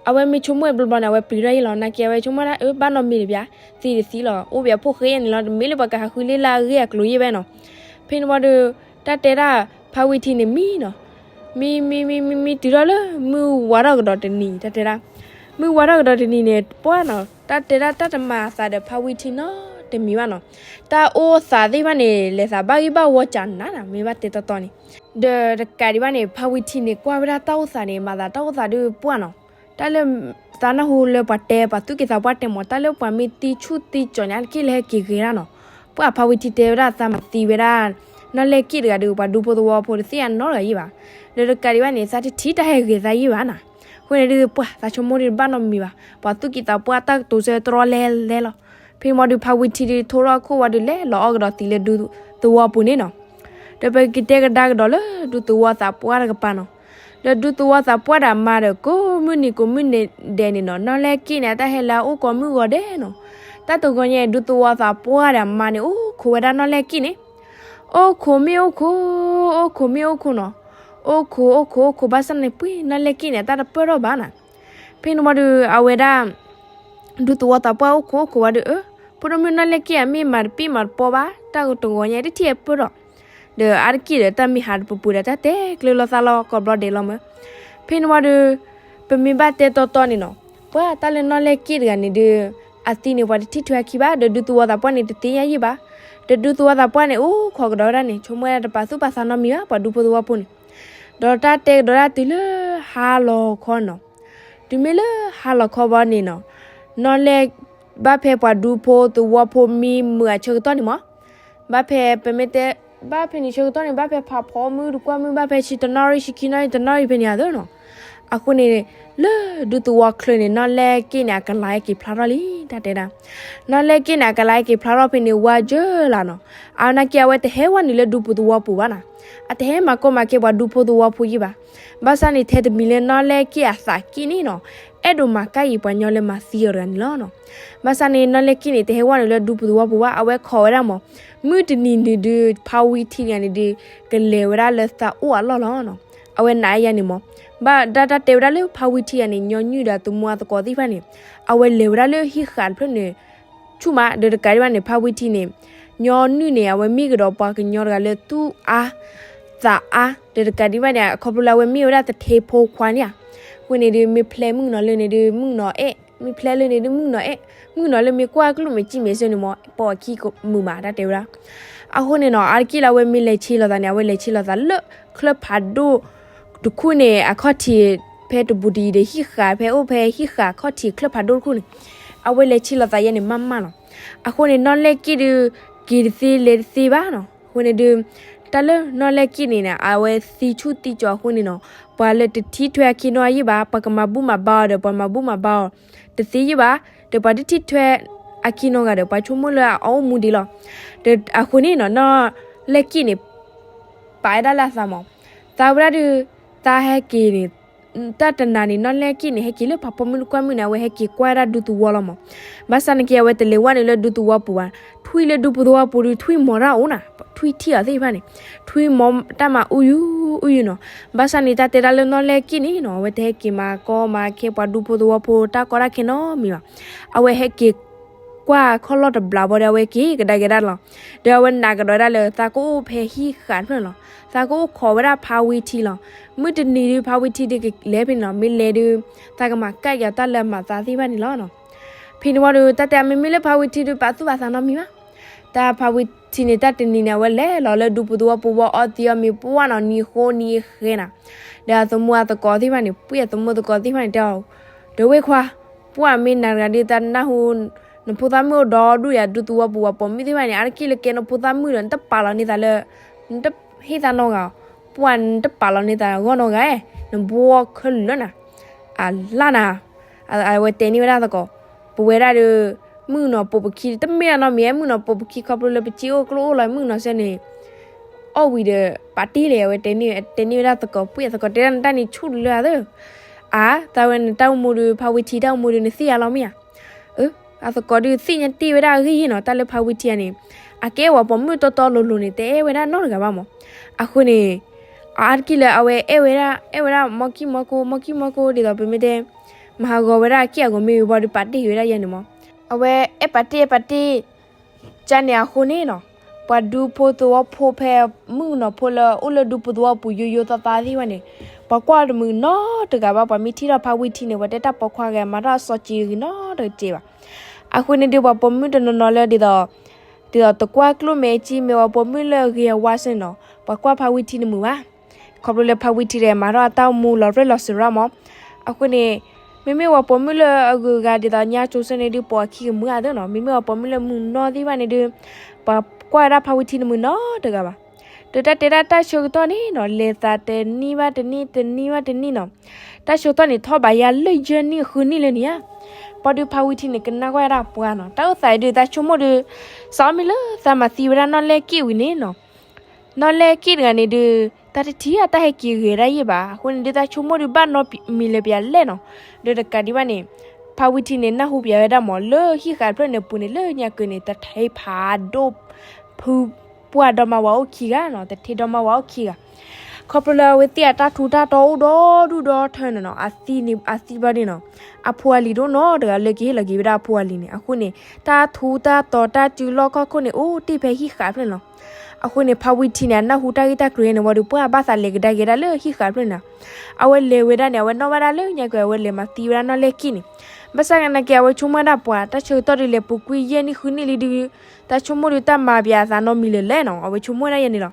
အဝဲမ့ၢ်ဆိကမိၣ်ဘျီဘျီန့ၣ် အဝဲပျံၤတၢ်ယဲလီၤ နာ်က့ အဝဲဆိကမိၣ်ဒၣ်အၢ ဘၣ်နီတမံၤတဘၣ်, သံတသံလီၤ အိၣ်ဘၣ်အဖိၣ်ဃဲယဲန့ၣ်လီၤ တမ့ၢ်လၢပှၤကဟးဃုလ့လၢအဂ့ၢ်အကျိၤယဲဘၣ်နီၤ, ဖဲန့ၣ်မးဒီး တၢ်တဲဒၣ် ဖါဝံထံန့ၣ်မံနီၤ မံမံမံမံမံတုၤထီၣ်လၢမုၢ်ဝါထီၣ်ကဒီးတနံၤ တၢ်တဲဒၣ်, မုၢ်ဝါထီၣ်ကဒီးတနံၤန့ၣ် ပှၢ်နီၤ တၢ်တဲဒၣ်တၢ်တမၤအသးဒီးဖါဝံထံနီတမံၤဘၣ်နီၤ, တၢ်အိၣ်သးသ့ၣ်တဖၣ်န့ၣ် လဲၤသးဘၣ်ဂံၢ်ဘၣ်ဝီကနၤနီၤ မ့ၢ်ဘၣ်တဲတီတီန့ၣ်, ဒီးတကးဒံးဘၣ်န့ၣ် ဖါဝံထံန့ၣ် ကွၢ်ဝဲဒၣ်တၢ်အိၣ်သးန့ၣ် မၤသးတၢ်အိၣ်သးဒုးပှၢ်နီၤ, တၢ်လၢ သးနၢ်ဟူလၢပှၤတဲပှၤသူၣ်က့သးပှၢ်တဲမး တၢ်လၢပှၤမ့ၢ်သံဆူၣ်သံကၠီၤညါတက့ၢ်လၢဟဲက့ၤဂ့ၤဒၣ်နီၤ, ပှၢ်ဖါဝံထံတဲဝဲဒၣ်သးမၤသံဝဲဒၣ် နီၢ်လဲၢ်က့ၣ်တဂၤဒီး ပှၤဒူဖိသဝီဖိတသ့ၣ်ညါနီတဂၤယံၣ်ဘၣ်, ဒီးတကးဒံးဘၣ်န့ၣ် သးတထံၣ်တၢ်ဟဲဂ့ၤသးယံၣ်ဘၣ်နီၤ, အဃိန့ၣ်ဒုးပှၢ်သးဆိကမိၣ်ဒုးတဘၣ်နီတမံၤဘၣ် ပှၤသူၣ်က့သးပှၢ်တၢ်ကတိၤဆၢတြီလဲၤလဲၤလီၤ, ဖဲန့ၣ်မးဒီးဖါဝံထံဒုးထိထီၣ်ခိၣ်ဝံၤဒီးလဲၤလီၤအီၣ်ကဒီးသံလၢဒူသဝီပူၤန့ၣ်နီၤ ဒီးပကတဲကဒါကဒီးလၢဒူသဝီသးပှၢ်တကပၤနီၤ, ဒီးဒူသဝီသးပှၢ်ဒီးအမါဒီး ကိးမုၢ်နံၤကိးမုၢ်နံၤဒဲးန့ၣ်နီၤ နီၢ်လဲၢ်က့ၣ်န့ၣ် အတၢ်ဟဲလၢအအိၣ်ကိးမုၢ်ဂီၤဒဲးနီၤ, တၢ်တဂီၤညါ ဒူသဝီသးပှၢ်ဒီးအမါန့ၣ် အိၣ်ခိးဝဲဒၣ်နီၢ်လဲၢ်က့ၣ်န့ၣ်, အိၣ်ခိးမ့ၢ်အိၣ်ခိး, အိၣ်ခိးမ့ၢ်အိၣ်ခိးနီၤ, အိၣ်ခိးအိၣ်ခိးအိၣ်ခိး ဘၣ်ဆၣ်န့ၣ်ပှ့ၤ နီၢ်လဲၢ်က့ၣ်န့ၣ် အတၢ်တပၢၢ်ထီၣ်ဘၣ်နီၤ, ဖဲန့ၣ်မးဒီးအဝဲဒၣ် ဒူသဝီသးပှၢ်အိၣ်ခိးအိၣ်ခိးဝံၤဒီး အၢ ဖိဒိၣ်မုၣ်နီၢ်လဲၢ်က့ၣ် အမ့ၢ်မၤတပ့ၢ်မၤတပီဘၣ် တၢ်တဂီၤညါတထံၣ်အပၢၢ်ထီၣ်, ဒီးအါတက့ၢ်ဒီးတၢ်မ့ၢ်ဟးတပူၤပူၤဒီး တၢ်တဲကျၢၤလိာ်သးလီၤကိးဘျီဒဲးလီၤမၢ်. ဖဲန့ၣ်ဝံၤဒီး ပမ့ၢ်ဘၣ်တဲတီတီန့ၣ်နီၤ, ပှၤတၢ်လၢနီၣ်လဲၢ်က့ၣ်တဂၤန့ၣ်ဒီး အသံန့ၣ် ပှၤတထံၣ်ထွဲအခံဘၣ်, ဒီးဒူသဝီသးပှၢ်န့ၣ် တသ့ၣ်ညါယံၣ်ဘၣ်. ဒီးဒူသဝီသးပှၢ်န့ၣ် အိၣ်ခိးကဒီးဝဲဒၣ်န့ၣ် ဆိကမိၣ်ဝဲဒၣ်တပာ်သူၣ်ပာ်သးနီတမံၤဘၣ် ပှၤဒူဖိသဝီဖိန့ၣ်. ဒီးတၢ်တဲကဒီးဒၣ်တုၤလၢဟါလီၤခီနီၤ. တုၤမ့ၢ်လၢဟါလီၤခီဘၣ်န့ၣ်နီၤ, နီၣ်လဲၢ် ဘၣ်ဖဲပှၤဒူဖိသဝီဖိမံမုာ်အဆၢကတီၢ်န့ၣ်မၢ်, ဘၣ်ဖဲပမ့ၢ်တဲ ဘၣ်ဖဲန့ၣ်ဆၢကတီၢ်န့ၣ် ဘၣ်ဖဲဖးဖီမုၢ်တကွၢ်မုၢ် ဘၣ်ဖဲဆံတနၣ်ရံၣ် ဆံခံနၣ်ရံၣ် တနၣ်ရံၣ်ဖဲန့ၣ်အသိးနီၤ. အဃိန့ၣ် လၢဒူသဝီချၢန့ၣ် နီၣ်လဲၢ်က့ၣ်န့ၣ် အကလၤဟဲက့ၤဖျါထီၣ်လံ တၢ်တဲဒၣ်. နီၣ်လဲၢ်က့ၣ်န့ၣ် အကလၤဟဲက့ၤဖျါထီၣ်ဖဲန့ၣ် ဝါစၢၤလီၤနီၤ. အဝဲနာ်က့ အဝဲတဟဲဝဲနုာ်လၢဒူပူၤသဝီပူၤဘၣ်နီၤ. အတဟဲမၤကီမၤခဲပှၤဒူဖိသဝီဖိယံၣ်ဘၣ်. ဘၣ်ဆၣ်န့ၣ် ထဲတမံၤလၢနီၣ်လဲၢ်က့ၣ်အသးက့ၣ်န့ၣ်နီၤ, အဲၣ်ဒိးမၤကၢ်အံၤပှၤညီလၢမၤသံအီၤတဂၤန့ၣ်လီၤနီၤ. ဘၣ်ဆၣ်န့ၣ် နီၣ်လဲၢ်က့ၣ်န့ၣ် တဟဲဝဲနုာ်လၢဒူပူၤသဝီပူၤဘၣ်, အဝဲခိးဝဲဒၣ်မၢ်, မုၢ်တနံၤနုာ်ဒုး ဖါဝံထံတဂၤန့ၣ်ဒုး ကလဲၤဝဲဒၣ်လၢသးအိၣ်အလီၢ်လီၤနီၤ. အဝဲနာ်ယါန့ၣ်မၢ်, ဘၣ်ဒၣ်တၢ်တဲဝဲဒၣ်လၢဖါဝံထံတဂၤန့ၣ် ညီနုၢ်ဒီးအသမူအသကိးသ့ၣ်တဖၣ်န့ၣ်, အဝဲလဲၤဝဲဒၣ်လၢဟံၣ်ဃာ်တဖျၢၣ်န့ၣ် ဆူၣ်မး, ဒီးတကးဒံးဘၣ်န့ၣ် ဖါဝံထံန့ၣ် ညီနုၢ်န့ၣ် အဝဲမ့ၢ်ကဒီးပှၤကညီတဂၤလၢသူၣ်အါသးအါ, ဒီးတကးဒံးဘၣ်န့ၣ် အခီဖျိလၢအဝဲမ့ၢ်ဝဲဒၣ်သထ့ဖိခွါန့ၣ်ဧါ. အဃိန့ၣ်ဒုး မ့ၢ်ဖျဲမုၣ်ကနီၤလၢန့ၣ်ဒုး မုၣ်ကနီၤအဲၣ်, မ့ၢ်ဖျဲလၢန့ၣ်ဒုး မုၣ်ကနီၤအဲၣ်, မုၣ်ကနီၤလၢမ့ၢ်ကွၢ်ကျိၣ်မ့ၢ်စံၣ်မ့ၢ်စၢၤန့ၣ်မၢ် ပိာ်အခံကမုာ်မး တၢ်တဲဝဲဒၣ်. အဃိန့ၣ်နီၤ အါတက့ၢ်လၢအဝဲမ့ၢ်လဲၤဆ့လိာ်သးန့ၣ် အဝဲလဲၤဆ့လိာ်သးလၢချၢဖးဒိၣ်တခူၣ်န့ၣ် အခီၣ်ထံးဖဲတဘူးတယံၤဒီးဟံၣ်ဃာ် ဖဲအိၣ်ဖဲဟံၣ်ဃာ်အခီၣ်ထံးချၢဖးဒိၣ်တခူၣ်န့ၣ်, အဝဲလဲၤဆ့လိာ်သးယဲန့ၣ် မးမးလီၤ. အဃိန့ၣ် နီၣ်လဲၢ်က့ၣ်ဒုး က့ၤတသ့လဲၤတသ့ဘၣ်နီၤ. အဃိန့ၣ်ဒုး တၢ်လၢနီၣ်လဲၢ်က့ၣ်န့ၣ် အဝဲသံဆူၣ်သံကၠီၤအဃိန့ၣ်နီၤ, ပှၤလၢတထံၣ်ထွဲအခံနီယံၣ်ဘၣ်, ပှၤကမၤဘူၣ်မၤဘါအီၤဒီး ပှၤမၤဘူၣ်မၤဘါအီၤတသ့ယံၣ်ဘၣ်, ဒီးပှၤတထံၣ်ထွဲအခံနီတဂၤဒီး ပှၤဆိကမိၣ်လၢအအိၣ်မူဒံးလီၤ. ဒီးအဃိန့ၣ်နီၤ နီၣ်လဲၢ်က့ၣ်န့ၣ် ပာ်ဝဲဒၣ်လၢအသးမၢ်, သးဝဲဒၣ်ဒုး သးဟဲက့ၤန့ၣ် တၢ်တနၤန့ၣ် နီၣ်လဲၢ်က့ၣ်န့ၣ် ဟဲက့ၤလၢဖးဖီမုၢ်တကွၢ်မုၢ်န့ၣ် အဝဲဟဲက့ၤကွၢ်ဝဲဒၣ်ဒူသဝီလီၤမၢ်. ဘၣ်ဆၣ်နာ်က့ အဝဲတလဲၤဝဲနုာ်လၢဒူသဝီပူၤဘၣ်, ထွံၣ်လၢဒူပူၤသဝီပူၤဒုး ထွံၣ်မီၤတၢ်အိၣ်နီၤ, ထွံၣ်ထံၣ်အီၤသ့ၣ်တဖၣ်န့ၣ်, ထွံၣ်မီၤတၢ်မၤအူယူၤအူယူၤနီၤ. ဘၣ်ဆၣ်န့ၣ် တၢ်တဲဒၣ်လၢနီၣ်လဲၢ်က့ၣ်န့ၣ်နီၤ အဝဲတဟဲက့ၤမၤကီမၤခဲပှၤဒူဖိသဝီဖိတၢ်ကီတၢ်ခဲနီတမံၤဘၣ်. အဝဲဟဲက့ၤကွၢ်ခီၣ်လီၢ်တဘျီဘၣ်ဒီး အဝဲက့ၤကဒါက့ၤဒၣ်လီၤ. ဒီးအဝဲနာ်ကဒီးဝဲဒၣ်လၢသးကအိၣ်ဖဲဟံၣ်ဃာ်တဖျၢၣ်လီၤ. သးကအိၣ်ခိးဝဲဒၣ်ဖါဝံထံလီၤ. မုၢ်တနံၤဒုး ဖါဝံထံဒုးကလဲၤဖဲန့ၣ်နီၤ, မ့ၢ်လဲၤဒုး သးကမၤကၢ်က့ၤအီၤတၢ်လၢအမၤသးသ့ၣ်တဖၣ်န့ၣ်လီၤနီၤ. ဖဲန့ၣ်ဝံၤဒီး တၢ်တဲအမ့မ့ၢ်လၢဖါဝံထံဒုး ပာ်သူၣ်ပာ်သးနီတမံၤဘၣ်. တၢ်ဖါဝံထံန့ၣ် တၢ်တနံၤန့ၣ် အဝဲလဲၤလီၤလၢဒူပူၤသဝီပူၤဝံၤ အီသံးအီမ့ၤပှၢ်နီၤ နံၤဃိနံၤဃဲနီၤ. ဒီးအသမူအသကိးသ့ၣ်တဖၣ်န့ၣ် ပှၤအသမူသကိးသ့ၣ်တဖၣ်န့ၣ် တဲအီၤ, ဒီးဝဲၢ်ခွါ, ပှၢ်မ့ၢ်နၤတဂၤဒုး သးနၢ်ဟူ နဖိသၣ်မုၣ်အိၣ်ဒီဒူၣ်ယၤ ဒူသဝီပူၤပှၤပိာ်မုၣ်သ့ၣ်တဖၣ်န့ၣ် အါတက့ၢ်လၢကဲနဖိသၣ်မုၣ်ဒီး နတပာ်လီၤန့ၢ်သးလၢ နတဟ့ၣ်သးနီတဂၤ, ပှၢ်နတပာ်လီၤန့ၢ်သးဂီၢ်နီတဂၤ, နဘှီခဲလၢာ်လၢနၤ, အလၢ်နၤ, အဝဲတဲန့ၢ်ဝဲဒၣ်သကိး, ပဝဲဒၣ်ဒီး မုၣ်ကနီၤပိာ်ပခံ တမ့ၢ်နီတမံၤ မုၣ်ကနီၤပိာ်ပခံခီဖျိလၢပစ့အိၣ်ကျိၣ်အိၣ်လီၤ မုၣ်ကနီၤစဲန့ၣ် အီၣ်ဝံၤဒီး ပာ်တ့ၢ်လဲၣ် အဝဲတဲန့ၢ်ဝဲဒၣ်သကိး ပှၢ်သကိးတဲဒၣ်နတၢ်န့ၣ်ဆူၣ်တလၢအသၢ အါ သးဝဲနတၢ်အိၣ်မူဒီး ဖါဝံထံတၢ်အိၣ်မူဒီး နသ့ၣ်ညါလီၤမ့ၢ်ဧါ. အသကိးဒုးသ့ၣ်ညါတ့ၢ်ဝဲဒၣ်အဂ့ၢ်ယဲၢ်နီၤ တၢ်လၢဖါဝံထံဧါန့ၣ် အကဲပှၤပိာ်မုၣ်တီတီလိၤလိၤန့ၣ် တအဲၣ်ဝဲဒၣ်နီတဂၤဘၣ်မး. အဃိန့ၣ် အါတက့ၢ်လၢအဝဲအဲၣ်ဝဲဒၣ် အဲၣ်ဝဲဒၣ် မီၢ်ကံၢ်မီၢ်ကိ မီၢ်ကံၢ်မီၢ်ကိ ဒ်သိးပမ့ၢ်တဲ မၤဟးဂီၤဝဲဒၣ်အက့ၢ်အဂီၤမ့ၢ်ဂ့ၤ ဘၣ်ဒီးပာ်တ့ၢ်က့ၤဝဲဒၣ်ယဲၢ်န့ၣ်မး. အဝဲအဲၣ်ပာ်တ့ၢ်အဲၣ်ပာ်တ့ၢ် ကန့ၣ်အဃိန့ၣ်နီၤ ပှၤဒူဖိသဝီဖိဖဲမုၣ်ကနီၤဖိလၢအိၣ်လၢဒူဖိသဝီပူၤယိယိသီသီသ့ၣ်တဖၣ်န့ၣ် ပှၤကွၢ်တမုာ်နီတဂၤဘၣ် ပှၤမ့ၢ်ထံၣ်ထီၣ်ဖါဝံထံန့ၣ် ပှၤတဲတၢ်ပိာ်ခွါဂ့ၤ မၤထီၣ်အစီစ့ဂ့ၤနီတကဲးဘၣ်. အဃိန့ၣ်ဒီးပှၤပိာ်မုၣ်တနီၤနီၤလၢဒ်သိး ဒ်သိးတကွၢ်ကျိၣ်မဲာ်ကံ မ့ၢ်ပှၤပိာ်မုၣ်လၢအဂ့ၤအဝါစ့ၢ်န့ၣ်နီၤ ပှၤကွၢ်ဖါဝံထံတမုာ်ဘၣ်. ခီဖျိလၢဖါဝံထံဒီးမၤထီၣ်အတၢ်အိၣ်မူလီၤရၢၢ်လီၤစၢၤရၣ်မး. အဃိန့ၣ် မ့မ့ၢ်ပှၤပိာ်မုၣ်လၢအဂုၤအဂၤဒ်သိးညါကၠိစ့ၢ်န့ၣ်ဒုး ပိာ်အခံကမုာ်အသးနီၤ မ့မ့ၢ်ပှၤပိာ်မုၣ်လၢမုာ်နီၢ်သ့ၣ်တဖၣ်န့ၣ်ဒုး ပှၤကွၢ်ဝဲဒၣ်ဖါဝံထံတမုာ်နီတဂၤဘၣ်. ဒီးတၢ်တဲဒၣ်တၢ်ဆၢကတီၢ်န့ၣ်နီၤ လဲၤသးတနံၣ်ဘၣ်တနံၣ် တနံၣ်ဘၣ်တနံၣ်နီၤ တၢ်ဆၢကတီၢ်န့ၣ် ထီၣ်ဘးယါလၢယဲၢ်နံၣ်ဃုနံၣ်လၢန့ၣ်ဧါ. ပှၤဒုးဖါဝံထံန့ၣ် ကနၣ်ကွၢ်ဝဲဒၣ်ပှၤနီၤ တၢ်အိၣ်သးအံၤဒုး သးဆိကမိၣ်ဒုး စးအီၣ်မ့ၢ်လၢသးမၤသံဝဲဒၣ်နီၣ်လဲၢ်က့ၣ်ဝံၤန့ၣ်နီၤ နီၣ်လဲၢ်က့ၣ်တဂၤန့ၣ်ဒုး တၢ်တထံၣ်အတၢ်ဟဲက့ၤဂ့ၤဒၣ်ယဲၢ်ဘၣ်. အဃိန့ၣ်ဒုး သးဆိကမိၣ်ဒုး ဘၣ်နီတမံၤလၢပျၢၤလဲၣ်နီၤ. ဒီးတကးဒံးဘၣ်န့ၣ် ဖါဝံထံန့ၣ် နၢ်ဟူပျၢၤဝဲဒၣ်မး လၢဟံၣ်ဃာ်တဖျၢၣ်န့ၣ်ပူၤန့ၣ် လၢညါကၢၤန့ၣ် တထ့ဖးဒိၣ် ဖုပှၢ်ဒီမါဝၤအိၣ်ခံဂၤနီၤ တထ့ဒီမါဝၤအိၣ်ခံဂၤ. ခီဖျိလၢအဝဲသ့ၣ်အတၢ်ထူးတၢ်တီၤအိၣ်ဒီဒူၣ်ဒီထၢန့ၣ်နီၤ, အသံန့ၣ် အသံဘၣ်န့ၣ်နီၤ, အဖိအလံၤတအိၣ်နီတဂၤလၢကဟ့ၣ်လီၤက့ၤဝဲဒၣ်အဖိအလံၤန့ၣ်. အဃိန့ၣ် တၢ်ထူးတၢ်တီၤတၢ်စုလီၢ်ခီၣ်ခိၣ်န့ၣ် အိၣ်တ့ၢ်ဖဲဟံၣ်ဃာ်ဖျၢၣ်န့ၣ်လီၤ. အဃိန့ၣ် ဖါဝံထံန့ၣ် အနၢ်ဟူတၢ်ဂ့ၢ်တၢ်ကျိၤအံၤန့ၣ်ဝံၤဒီး ပှၢ်ဘၣ်သးလဲၤကဒါက့ၤဒၣ်လၢဟံၣ်ဃာ်ဖျၢၣ်န့ၣ်. အဝဲလဲၤဝဲဒၣ်န့ၣ် အဝဲနီၣ်ဘၣ်ဒၣ်လၢညါက့ၤ အဝဲလဲၤမၤသံဝဲဒၣ်နီၣ်လဲၢ်ကံၣ်န့ၣ်. ဘၣ်ဆၣ်သနာ်က့ အဝဲဆိကမိၣ်ဝဲဒၣ်ပှၤ တၢ်ဆၢကတီၢ်ဒုးလဲၤပူၤကွံာ်ယဲၢ်နံၣ်ဃုနံၣ်လံဒုး တၢ်ဆိကမိၣ်ဒုးတၢ်မၤပၠးအသးနီတမံၤလၢၤလဲၣ်နီၤ, အဝဲဆိကမိၣ်ဝဲဒၣ်ယဲန့ၣ်လီၤ.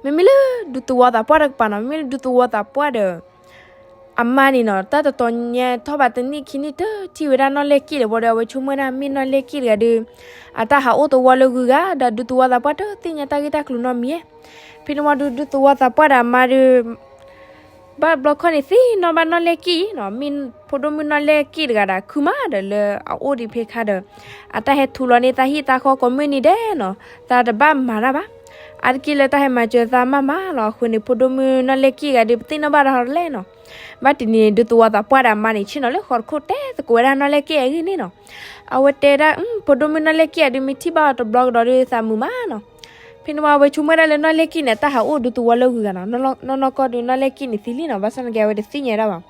မ့မ့ၢ်လၢဒူသဝီသးပှၢ်တကပၤနီၤ, မ့မ့ၢ်လၢဒူသဝီသးပှၢ်ဒီး အမါန့ၣ်နီၤ, တၢ်တတီၤညါထီၣ်ဘၣ်တနံၣ်ခံနံၣ်တထံၣ်ဝဲဒၣ်နီၣ်လဲၢ်ကံၣ်ဒီးဝံၤဒီး အဝဲဆိကမိၣ်ဝဲဒၣ်မ့ၢ်နီၣ်လဲၢ်ကံၣ်တဂၤဒုး အတၢ်ဟးအိၣ်သဝီလၢဂုၤဂၤ ဒီးဒူသဝီသးပှၢ်တသ့ၣ်ညါတၢ်ဂ့ၢ်တၢ်ကျိၤနီတမံၤ. ဖဲန့ၣ်ဝံၤဒီး ဒူသဝီသးပှၢ်ဒီးအမါဒုး ဘၣ်ဘျီခီန့ၣ်သ့ၣ်နီၣ်ဘၣ်နီၣ်လဲၢ်ကံၣ်နီၤ, မ့ၢ်ဖိဒိၣ်မုၣ်နီၣ်လဲၢ်ကံၣ်တဂၤဒီး ခုမးဒီးလၢအအိၣ်ဒံးဖဲခါဒီး အတၢ်ဟဲထူးလီၤန့ၢ်သးဟံၣ်သးဃီကိးမုၢ်နံၤဒဲးနီၤ, သးတဘၣ်မၤတၢ်ဘၣ်. အါတက့ၢ်လၢတၢ်ဟဲမၤစၢၤသးမးမးလီၤ. အဃိန့ၣ် ဖိဒိၣ်မုၣ်နီၣ်လဲၢ်ကံၣ်တဂၤဒုး ပသ့ၣ်နီၣ်ဘၣ်တၢ်ဟီတလဲၣ်နီၤ. ဘၣ်တနံၤန့ၣ် ဒူသဝီသးပှၢ်ဒီးအမါန့ၣ် ဆ့ၣ်နီၤလၢဃီတခိၣ်တဲသကိးဝဲဒၣ်နီၣ်လဲၢ်ကံၣ်အဂ့ၢ်န့ၣ်နီၤ. အဝဲတဲဒၣ် ဖိဒိၣ်မုၣ်နီၣ်လဲၢ်ကံၣ်အဒုး မ့ၢ်ထံၣ်ဘၣ်အီၤတဘျီကဒီးဒုး သးမုာ်မးနီၤ. ဖဲန့ၣ်ဝံၤ အဝဲဆိကမိၣ်ဝဲဒၣ်လၢနီၣ်လဲၢ်ကံၣ်န့ၣ် တၢ်ဟးအိၣ်ဒူသဝီလၢဂုၤဂၤနီၤ, နီၢ်နီၢ်ကီၢ်ဒုးနီၣ်လဲၢ်ကံၣ်န့ၣ်သံလံနီၤ, ဘၣ်ဆၣ်သနာ်က့ အဝဲတသ့ၣ်ညါဒၣ်ဘၣ်.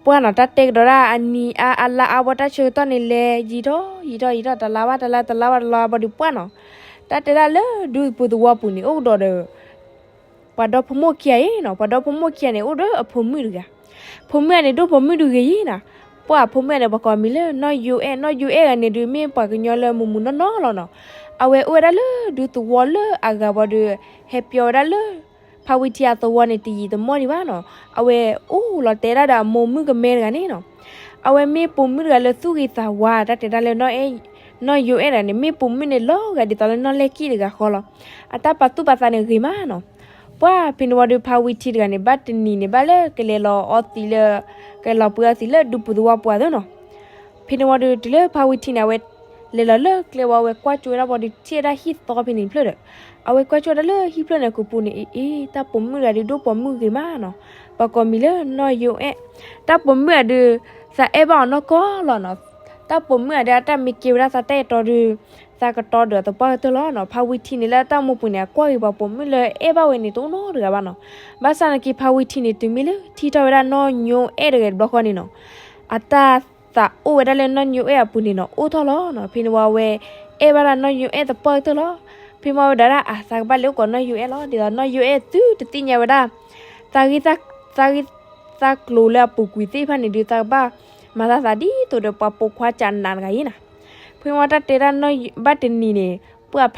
ပှၢ်နီၤ, တၢ်တဲကဒီးဒၣ်အနံၤအါအလါအါဘၣ် တၢ်ဆၢကတီၢ်န့ၣ်လဲၤယံာ်ထီၣ်ယံာ်ထီၣ်ယံာ်ထီၣ် တလါဘၣ်တလါ တလါဘၣ်တလါဘၣ်ဒီးပှၢ်နီၤ, တၢ်တဲဒၣ်လၢဒူပူၤသဝီပူၤန့ၣ် အိၣ်ကဒီးဒီး ပှၤဒီဖိမိၢ်ခံဂၤအံၤနီၤ, ပှၤဒီဖိမိၢ်ခံဂၤန့ၣ် အိၣ်ဒီးအဖိမုၣ်တဂၤ. ဖိမုၣ်ဂၤန့ၣ် ဒိၣ်ပိာ်မုၣ်ဒုးဂ့ၤယံၤနီၤ. ပှၢ်အဖိမုၣ်ဂၤန့ၣ် ပှၤကိးမံၤလၢနီၢ်ယိၤအဲၣ်, နီၢ်ယိၤအဲၣ်ဂၤန့ၣ်ဒုး မ့ၢ်ပှၤကညီလၢမုာ်မုာ်နီၢ်နီၢ်လီၤနီၤ. အဝဲအိၣ်ဝဲဒၣ်လၢဒူသဝီလၢအဂၤဘၣ်ဒီး ဟဲပၠီဝဲဒၣ်လၢ ဖါဝံထံအသဝီန့ၣ် တယံာ်တမီၢ်ဒံးဘၣ်နီၤ. အဝဲအိၣ်လီၤတဲဒၣ်ဒီးအမိၢ်မုၣ်ကမဲတဂၤန့ၣ်နီၤ. အဝဲမ့ၢ်ပိာ်မုၣ်တဂၤလၢသူၣ်ဂ့ၤသးဝါ, တၢ်တဲဒၣ်လၢ နီၢ်ယိၤအဲၣ်တဂၤန့ၣ် မ့ၢ်ပိာ်မုၣ်န့ၣ် လီၤဂာ်ဒ်သိးလၢနီၢ်လဲၢ်ကံၣ်တဂၤဃီလီၤ. အတၢ်ပာ်သူၣ်ပာ်သးန့ၣ်ဂ့ၤမးနီၤ. ပှၢ်ဖဲန့ၣ်ဝံၤဒီး ဖါဝံထံတဂၤန့ၣ် ဘၣ်တနံၤန့ၣ် ဘၣ်လၢကလဲၤလီၤအီသံးလၢ ကလဲၤလီၤပှ့ၤအီသံးလၢဒူပူၤသဝီပူၤအသိးနီၤ. ဖဲန့ၣ်ဝံၤဒီး တုၤလၢဖါဝံထံန့ၣ် အဝဲလဲၤလီၤလၢကျဲဝံၤ အဝဲကွၢ်ကၠိဝဲဒၣ်ဝံၤဒီး ထံၣ်ဝဲဒၣ်ဟံၣ်သီဖဲန့ၣ်တဖျၢၣ်ဒီး အဝဲကွၢ်ကၠိဝဲဒၣ်လၢဟံၣ်ဖျၢၣ်န့ၣ် ကိာ်ပူၤန့ၣ် အ့ အ့ တၢ်ပိာ်မုၣ်တဂၤဒုး ဒိၣ်ပိာ်မုၣ်ဂ့ၤမးနီၤ. ပှၤကိးမံၤလၢနီၢ်ယိၤအဲၣ်. တၢ်ပိာ်မုၣ်တဂၤဒုး သးအဲၣ်ဘၣ်အီၤနီၢ်ကီၢ်လီၤနီၤ. တၢ်ပိာ်မုၣ်တဂၤဒုး အတၢ်မ့ၢ်ကဲဝဲဒၣ်သးတၢ်အဲၣ်တီဒုး သးကတီၤဒီးသပှၢ်ကတၢၢ်လီၤနီၤ. ဖါဝံထံန့ၣ်လၢတၢ်အိၣ်မူပူၤန့ၣ် အကွၢ်ဂ့ၤပှၤပိာ်မုၣ်လၢအဲၣ်ဘၣ်ဝဲန့ၣ် တအိၣ်နီတဂၤဘၣ်နီၤ. ဘၣ်ဆၣ်သနာ်က့ ဖါဝံထံန့ၣ် တုၤမ့ၢ်လၢထံၣ်ထီၣ်ဝဲဒၣ်နီၢ်ယိၤအဲၣ်တဂၤတဘျီဃီန့ၣ်နီၤ, အတၢ်သးအိၣ်ဝဲဒၣ်လၢနီၢ်ယိၤအဲၣ်အပူၤန့ၣ်နီၤ အိၣ်ထီၣ်လီၤနီၤ. ဖဲန့ၣ်ဝံၤ အဝဲအဲၣ်ဘၣ်ဒၣ်နီၢ်ယိၤအဲၣ်သပှၢ်ကတၢၢ်လီၤ. ဖဲမ့ၢ်ဝဲဒၣ် အသးကဘၣ်လဲၤအိၣ်ကိးနီၢ်ယိၤအဲၣ်လီၤ. ဒ်သိးနီၢ်ယိၤအဲၣ်သုတသ့ၣ်ညါဝဲဒၣ် သးဂ့ၢ် သးဂ့ၢ်သးကျိၤလၢအပူၤကွံာ်သ့ၣ်တဖၣ်န့ၣ်ဒုး သးကဘၣ်မၤသးသးဒ်သိးဒီးပှၤပိာ်ခွါကနးတဂၤအံၤနီၤ. ဖဲမ့ၢ်တၢ်တဲဒၣ် ဘၣ်တနံၤန့ၣ် ပှၢ်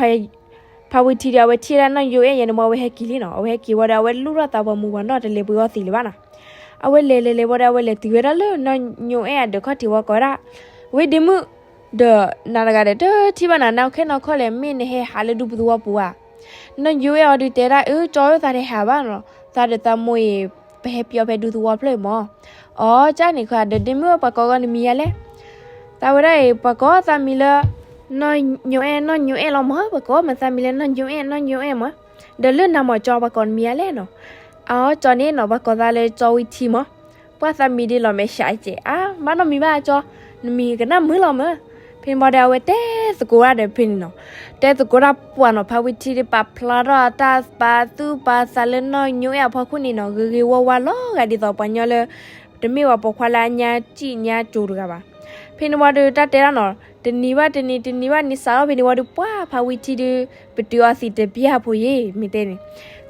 ဖါဝံထံဒီး အဝဲထံၣ်ဝဲဒၣ်နီၢ်ယိၤအဲၣ်ယဲန့ၣ် မ့ၢ်အဝဲဟဲက့ၤလံနီၤ. အဝဲဟဲက့ၤဝံၤဒီး အဝဲလူၢ်ထီၣ်သးပှၢ်မုၢ်ပှၢ်နီၢ် တလဲၤပှ့ၤအီသံးလၢၤဘၣ်နီၤ. အဝဲလဲၤလဲၤလဲၤဝံၤဒီး အဝဲလဲၤတုၤဝဲဒၣ်လၢနီၢ်ယိၤအဲၣ်အဒၢးခီၣ်ထံးဝံၤ ကိးဝဲဒၣ်, ဝဲဒ့မုၣ်, ဒီးနၤတဂၤဒီးတထံၣ်ဘၣ်နၤ နခဲနီၢ်ခီလဲၣ် မ့ၢ်နဟဲဟးလၢဒူပူၤသဝီပူၤဧါ. နီၢ်ယိၤအဲၣ်အီၤဒုးတဲဒၣ် အၢ ကၠီဧၢ သးတဟဲဟးဘၣ်နီၤ, သးဒီးသးမိၢ်အံၤ ပဟဲပၠီဖဲဒူသဝီဖျၢၣ်အံၤမး. အီ ကၢ်န့ၣ်ဃီ ဒီးဒ့မုၣ်ဧၢ ပှၤကိးဂီၢ်နမံၤဧါလဲၣ်. သးဝဲဒၣ်အံၤ ပှၤကိးသးမံၤလၢ နီၢ်ယိၤအဲၣ် နီၢ်ယိၤအဲၣ်လီၤမး, ပှၤကိးမးသးမံၤလၢနီၢ်ယိၤအဲၣ် နီၢ်ယိၤအဲၣ်မး. ဒီးလၢနၤမး ကၠီ ပှၤကိးနမံၤဧါလဲၣ်နီၤ. အီ ကၠီန့ၣ်နီၤ ပှၤကိးသးလၢကၠီဝံထံမး. ပှၢ်သးမံၤဒ်လီၤမဲာ်ဆှးကဲး အါ ဘၣ်နီတမံၤဘၣ်ကၠီ, နမံၤကနၣ်မုာ်လီၤမး. ဖဲန့ၣ်ဘၣ်ဒီးအဝဲတဲသကိးတၢ်ဒီးဖဲန့ၣ်နီၤ, တဲသကိးတၢ်ပှၢ်နီၤ ဖါဝံထံဒီးပာ်ဖျါထီၣ်အတၢ်ပာ်သူၣ်ပာ်သးလၢနီၢ်ယိၤအဲၣ်အဖီခိၣ်န့ၣ်နီၤ ဂ့ၤဂ့ၤဝါဝါလီၤဂာ်ဒ်သိးပှၤညီလၢ တမ့ၢ်ပှၤပိာ်ခွါလၢအညါစံၣ်ညါစိၤတဂၤဘၣ်. ဖဲန့ၣ်ဝံၤဒီးတၢ်တဲဒၣ်နီၤ တနံၤဘၣ်တနံၤ တနံၤဘၣ်နံၤစးထီၣ်ဖဲန့ၣ်ဝံၤဒီး ပှၢ်ဖါဝံထံဒီး ပတုာ်အီသံးတဘျီဖိအံၤ မ့ၢ်တဲန့ၣ်,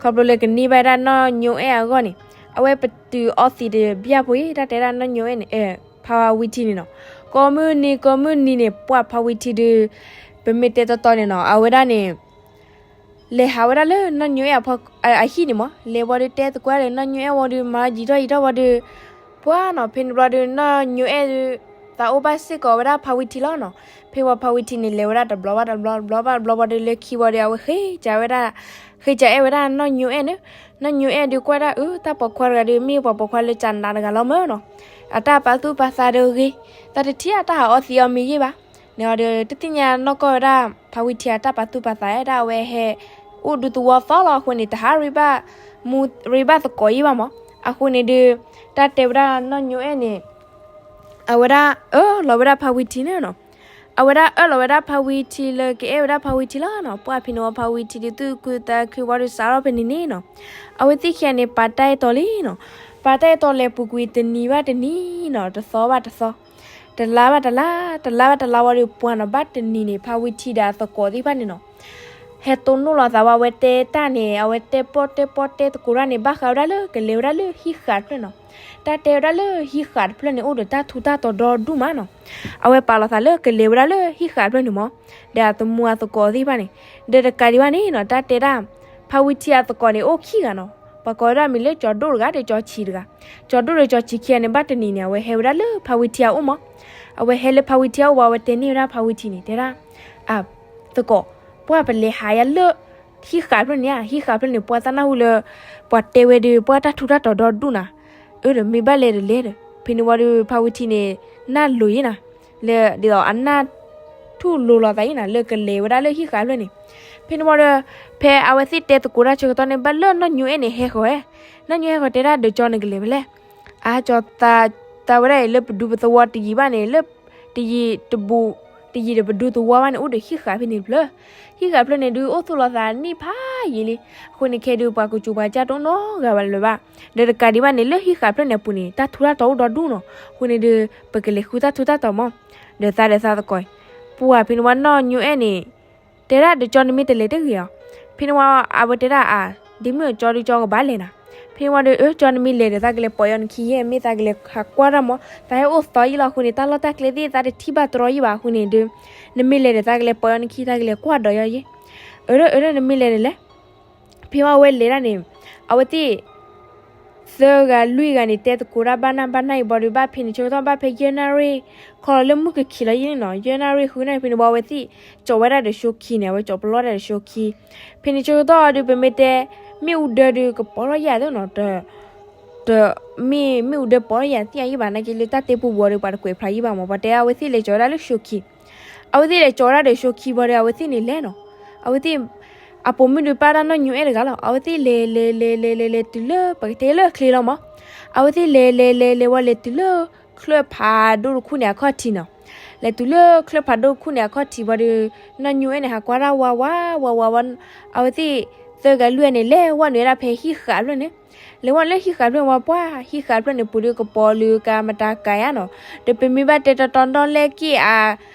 ခီဖျိလၢကန့ၢ်ဘၣ်ဒၣ်နီၢ်ယိၤအဲၣ်အဂီၢ်န့ၣ်, အဝဲပတုာ်အီသံးတဘျီဖိအံၤ တၢ်တဲဒၣ်နီၢ်ယိၤအဲၣ်န့ၣ် ဖါဝံထံန့ၣ်နီၤ, ကိးမုၢ်နံၤကိးမုၢ်နံၤန့ၣ် ပှၢ်ဖါဝံထံဒီး ပမ့ၢ်တဲတီတီန့ၣ်နီၤ အဝဲဒၣ်န့ၣ် လဲၤဟးဝဲဒၣ်လၢနီၢ်ယိၤအဲၣ်အဟံၣ်န့ၣ်မး, လဲၤဝံၤဒီးတဲသကိးဒီးနီၢ်ယိၤအဲၣ်ဝံၤဒီး မၤယံာ်ထီၣ်ယံာ်ထီၣ်ဝံၤဒီး ပှၢ်နီၤ ဖဲန့ၣ်ဘျီဒီး နီၢ်ယိၤအဲၣ်ဒီး သးအိၣ်ဘၣ်စ့ၢ်ကီးဝဲဒၣ်ဖါဝံထံလီၤနီၤ. ဖဲဝံၤဖါဝံထံန့ၣ် လဲၤဝဲဒၣ်တဘျီဘၣ်တဘျီ တဘျီဘၣ်တဘျီဝံၤဒီး လဲၤခံဝံၤဒီး အဝဲဃ့ကးဝဲဒၣ်, ဃ့ကးအဲၣ်ဝဲဒၣ်နီၢ်ယိၤအဲၣ်န့ၣ်, နီၢ်ယိၤအဲၣ်ဒီးကွၢ်ဒၣ် အၢ တၢ်ပိာ်ခွါတဂၤဒီး မ့ၢ်ပှၤပိာ်ခွါလၢကနးတဂၤလီၤမးနီၤ, အတၢ်ပာ်သူၣ်ပာ်သးဒီးဂ့ၤ, သးတထံၣ်အတၢ်ဟးအီသံးအီမ့ၢ်ယဲၢ်ဘၣ်, န့ၣ်အီၤဒီး တသ့ၣ်ညါနီၢ်ကီၢ်ဝဲဒၣ် ဖါဝံထံအတၢ်ပာ်သူၣ်ပာ်သးဒၣ် အဝဲဟဲ အိၣ်ဒူသဝီသီလီၤအဃိန့ၣ် တဟးရ့ဘၣ် မူရ့ဘၣ်သကိးယဲၢ်ဘၣ်မး, အဃိန့ၣ်ဒီး တၢ်တဲဝဲဒၣ်နီၢ်ယိၤအဲၣ်န့ၣ် အဝဲဒၣ်အၢၣ်လီၤဝဲဒၣ်ဖါဝံထံန့ၣ်နီၤ, အဝဲဒၣ်အၢၣ်လီၤဝဲဒၣ်ဖါဝံထံလၢကအဲၣ်ဝဲဒၣ်ဖါဝံထံလီၤနီၤ. ပှၢ်ဖဲန့ၣ်ဝံၤ ဖါဝံထံဒုးသူၣ်ခုသးခုဝံၤဒီးစးထီၣ်ဖဲန့ၣ်န့ၣ်နီၤ, အဝဲသ့ၣ်ခံဂၤန့ၣ် ပာ်တၢ်အဲၣ်တီလံနီၤ. ပာ်တၢ်အဲၣ်တီလဲၤပူၤကွံာ်တနံၤဘၣ်တနံၤနီၤ, တသီဘၣ်တသီ, တလါဘၣ်တလါ, တလါဘၣ်တလါဝံၤဒီး ပှၢ်နီၤ ဘၣ်တနံၤန့ၣ် ဖါဝံထံဒီးအသကိးသ့ၣ်တဖၣ်န့ၣ်နီၤ ဟဲတိၢ်နီၣ်လိာ်သးဝဲ အဝဲတဲတၢ်န့ၣ် အဝဲတဲပီၣ်တဲပီၣ်တဲသကိးတၢ်န့ၣ် ဘၣ်ဃးဝဲဒၣ်လၢကလဲၤဝဲဒၣ်လၢဟံၣ်ဃးတဖျၢၣ်နီၤ. တၢ်တဲဝဲဒၣ်လၢဟံၣ်ဃးတဖျၢၣ်န့ၣ် အိၣ်ဒီးတၢ်ထူးတၢ်တီၤဒီဒူၣ်မးနီၤ. အဝဲပာ်လီၤသးလၢကလဲၤဝဲဒၣ်လၢဟံၣ်ဃးတဖျၢၣ်န့ၣ်မး, ဒီးအသမူအသကိးသ့ၣ်တဖၣ်န့ၣ်, ဒီးတကးဒံးဘၣ်န့ၣ်နီၤ တၢ်တဲဒၣ် ဖါဝံထံအသကိးန့ၣ် အိၣ်ခံဂၤနီၤ. ပှၤကိးဝဲဒၣ်မံၤလၢကၠီၤဒိၣ်တဂၤဒီးကၠီၤဆံးတဂၤ. ကၠီၤဒိၣ်ဒီးကၠီၤဆံးခံဂၤန့ၣ် ဘၣ်တနံၤန့ၣ် အဝဲဟဲဝဲဒၣ်လၢဖါဝံထံအအိၣ်မး. အဝဲဟဲလၢဖါဝံထံအအိၣ်ဝံၤ အဝဲတဲန့ၢ်ဝဲဒၣ်ဖါဝံထံန့ၣ် တဲဒၣ် အသကိး, ပှၢ်ပလဲၤဟးယၤလၢ ဟံၣ်ဃးဖျၢၣ်န့ၣ်ဧါ, ဟံၣ်ဃးဖျၢၣ်န့ၣ် ပှၤသးနၢ်ဟူလၢ ပှၤတဲဝဲဒီး ပှၤတၢ်ထူးတၢ်တီၤဒီဒူၣ်နၤ. အၢ ဒီးမ့ၢ်ဘၣ်လဲၤဒီးလဲၤဒီး ဖဲန့ၣ်ဝံၤဒီး ဖါဝံထံန့ၣ် နၢ်လိၤယဲနၤ, လၢဒ်သိးအနၢ်ထူၣ်လိၤလိာ်သးယဲနၤ လၢကလဲၤဝဲဒၣ်လၢဟံၣ်ဃးဖျၢၣ်န့ၣ်. ဖဲန့ၣ်ဝံၤဒီး ဖဲအဝဲသ့ၣ်တဲသကိးတၢ်ဆၢကတီၢ်န့ၣ် ဘၣ်လၢနီၢ်ညိအဲၣ်န့ၣ် ဟဲဃီၤဝဲ, နီၢ်ညိအဲၣ်ဟဲဃီၤတဲဒၣ် ဒီးကၠီနကလဲၤဖဲလဲၣ်. အါ ကၠီၤသး သးဝဲဒၣ်အံၤ လၢပဒူပသဝီတယံာ်ဘၣ်န့ၣ် လၢတယံာ်တဘူး တယံာ်ဒီးပဒူသဝီဘၣ်န့ၣ် အိၣ်ဒီးဟံၣ်ဃးဖဲန့ၣ်တဖျၢၣ်. ဟံၣ်ဃးဖျၢၣ်န့ၣ်ဒုး အိၣ်သူၣ်လီၤသးနံၣ်ဖးယံာ်လံ. အဃိန့ၣ်ခဲဒုး ပှၤကစူၤပှၤကၢ်တအိၣ်နီတဂၤဘၣ်လၢၤဘၣ်. ဒီးတကးဒံးဘၣ်န့ၣ် လၢဟံၣ်ဃးဖျၢၣ်န့ၣ်အပူၤန့ၣ် တၢ်ထူးတၢ်တီၤအိၣ်ဒီဒူၣ်နီၤ. အဃိန့ၣ်ဒီး ပကလဲၤဃုတၢ်ထူးတၢ်တီၤမး. ဒီးသးဒီးသးသကိး ပှၢ်ဖဲန့ၣ်ဝံၤ နီၢ်ညိအဲၣ်န့ၣ် တဲဒၣ် ဒီးကၠီနမ့ၢ်တလဲၤတဂ့ၤအီၤ. ဖဲန့ၣ်ဝံၤ အဝဲတဲဒၣ် အါ ဒ်မုၣ်ကၠီဒုး ကၠီကဘၣ်လဲၤနၤ. ဖဲန့ၣ်ဝံၤဒီး အၢ ကၠီနမ့ၢ်လဲၤဒီး သးကလဲၤပိာ်ယီၤနခံယဲၢ် မ့ၢ်သးကလဲၤဟးကွၢ်တၢ်မး သးဟဲအိၣ်သီယံာ်လီၤအဃိန့ၣ် တၢ်လီၢ်တၢ်ကျဲသ့ၣ် သးတထံၣ်ဘၣ်တြီယံာ်ဘၣ်အဃိန့ၣ်ဒီး နမ့ၢ်လဲၤဒီး သးကလဲၤပိာ်ယီၤနခံ သးကလဲၤကွၢ်ဒီးယီၤယဲၢ်. အၢ ဒီး အၢ ဒီး နမ့ၢ်လဲၤဒီးလဲၤ ဖဲဝံၤအဝဲလဲၤဒၣ်န့ၣ် အဝဲသ့ၣ် သၢဂၤလွံၢ်ဂၤန့ၣ် တဲသကိးတၢ်ဘၣ်နၢ်ဘၣ်နၢ်အံၤဘၣ်ဒီး ဘၣ်ဖဲန့ၣ်ဆၢကတီၢ် ဘၣ်ဖဲယဲၢ်နၣ်ရံၣ် ခီလီၤလၢမုၢ်ကခံးလီၤယဲၢ်န့ၣ်နီၤ ယဲၢ်နၣ်ရံၣ်ဃုနၣ်ရံၣ် ဖဲန့ၣ်ဝံၤအဝဲသ့ၣ် ကၠီၤဝဲဒၣ်ဒီးၡိခံန့ၣ် အဝဲကၠီၤပလီၢ်ဒၣ်ဒီးၡိခံ. ဖဲန့ၣ်ဆၢကတီၢ်ဒီး ပမ့ၢ်တဲ မ့ၣ်အူဒၢဒီး ကပီၤထီၣ်ယၤသ့နီၤ တ တမ့ၢ်မ့ၣ်အူဒၢပီၤထီၣ်ယၤသ့ၣ်ညါယံၣ်ဘၣ် နာ်က့လၢတၢ်တဲပူၤဘၣ်ဒီး ပှၤတကွဲးဖျါယံၣ်ဘၣ်မး ပှၤတဲအဝဲသ့ၣ်လဲၤကၠီၤဝဲဒၣ်လၢၡိခံ အဝဲသ့ၣ်လဲၤကၠီၤဝဲဒၣ်ဒီးၡိခံဘၣ်ဒီး အဝဲသ့ၣ်န့ၣ်လဲၤနီၤ. အဝဲသ့ၣ် အပိာ်မုၣ်ဒီးပၢ်တၢ်နီၢ်ညိအဲၣ်တဂၤလီၤ. အဝဲသ့ၣ်လဲၤလဲၤလဲၤလဲၤလဲၤလဲၤတုၤလၢ ပကတဲလၢချ့လီၤမး. အဝဲသ့ၣ်လဲၤလဲၤလဲၤလဲၤဝံၤလဲၤတုၤလၢ ချၢၣ်ဖးဒိၣ်တခူၣ်န့ၣ်အခီၣ်ထံးနီၤ. လဲၤတုၤလၢချၢၣ်ဖးဒိၣ်တခူၣ်န့ၣ်အခီၣ်ထံးဘၣ်ဒီး နီၢ်ညိအဲၣ်န့ၣ် ဟးကွၢ်တၢ်ဝါဝါဝါဝါဝါ အဝဲသ့ၣ် သၢဂၤလွံၢ်ဂၤန့ၣ် လဲၤဝဲနုာ်ဝဲဒၣ်ဖဲဟံၣ်ဃးဖျၢၣ်န့ၣ် လဲၤဝဲလၢဟံၣ်ဃးဖျၢၣ်ဝံၤ ပှၢ် ဟံၣ်ဃးဖျၢၣ်န့ၣ်ပူၤဒီး ကပီၤလၢကမတၤကၤယါနီၤ. ဒီးပမ့ၢ်ဘၣ်တဲတီတီနီၢ်လဲၢ်က့ၣ်အ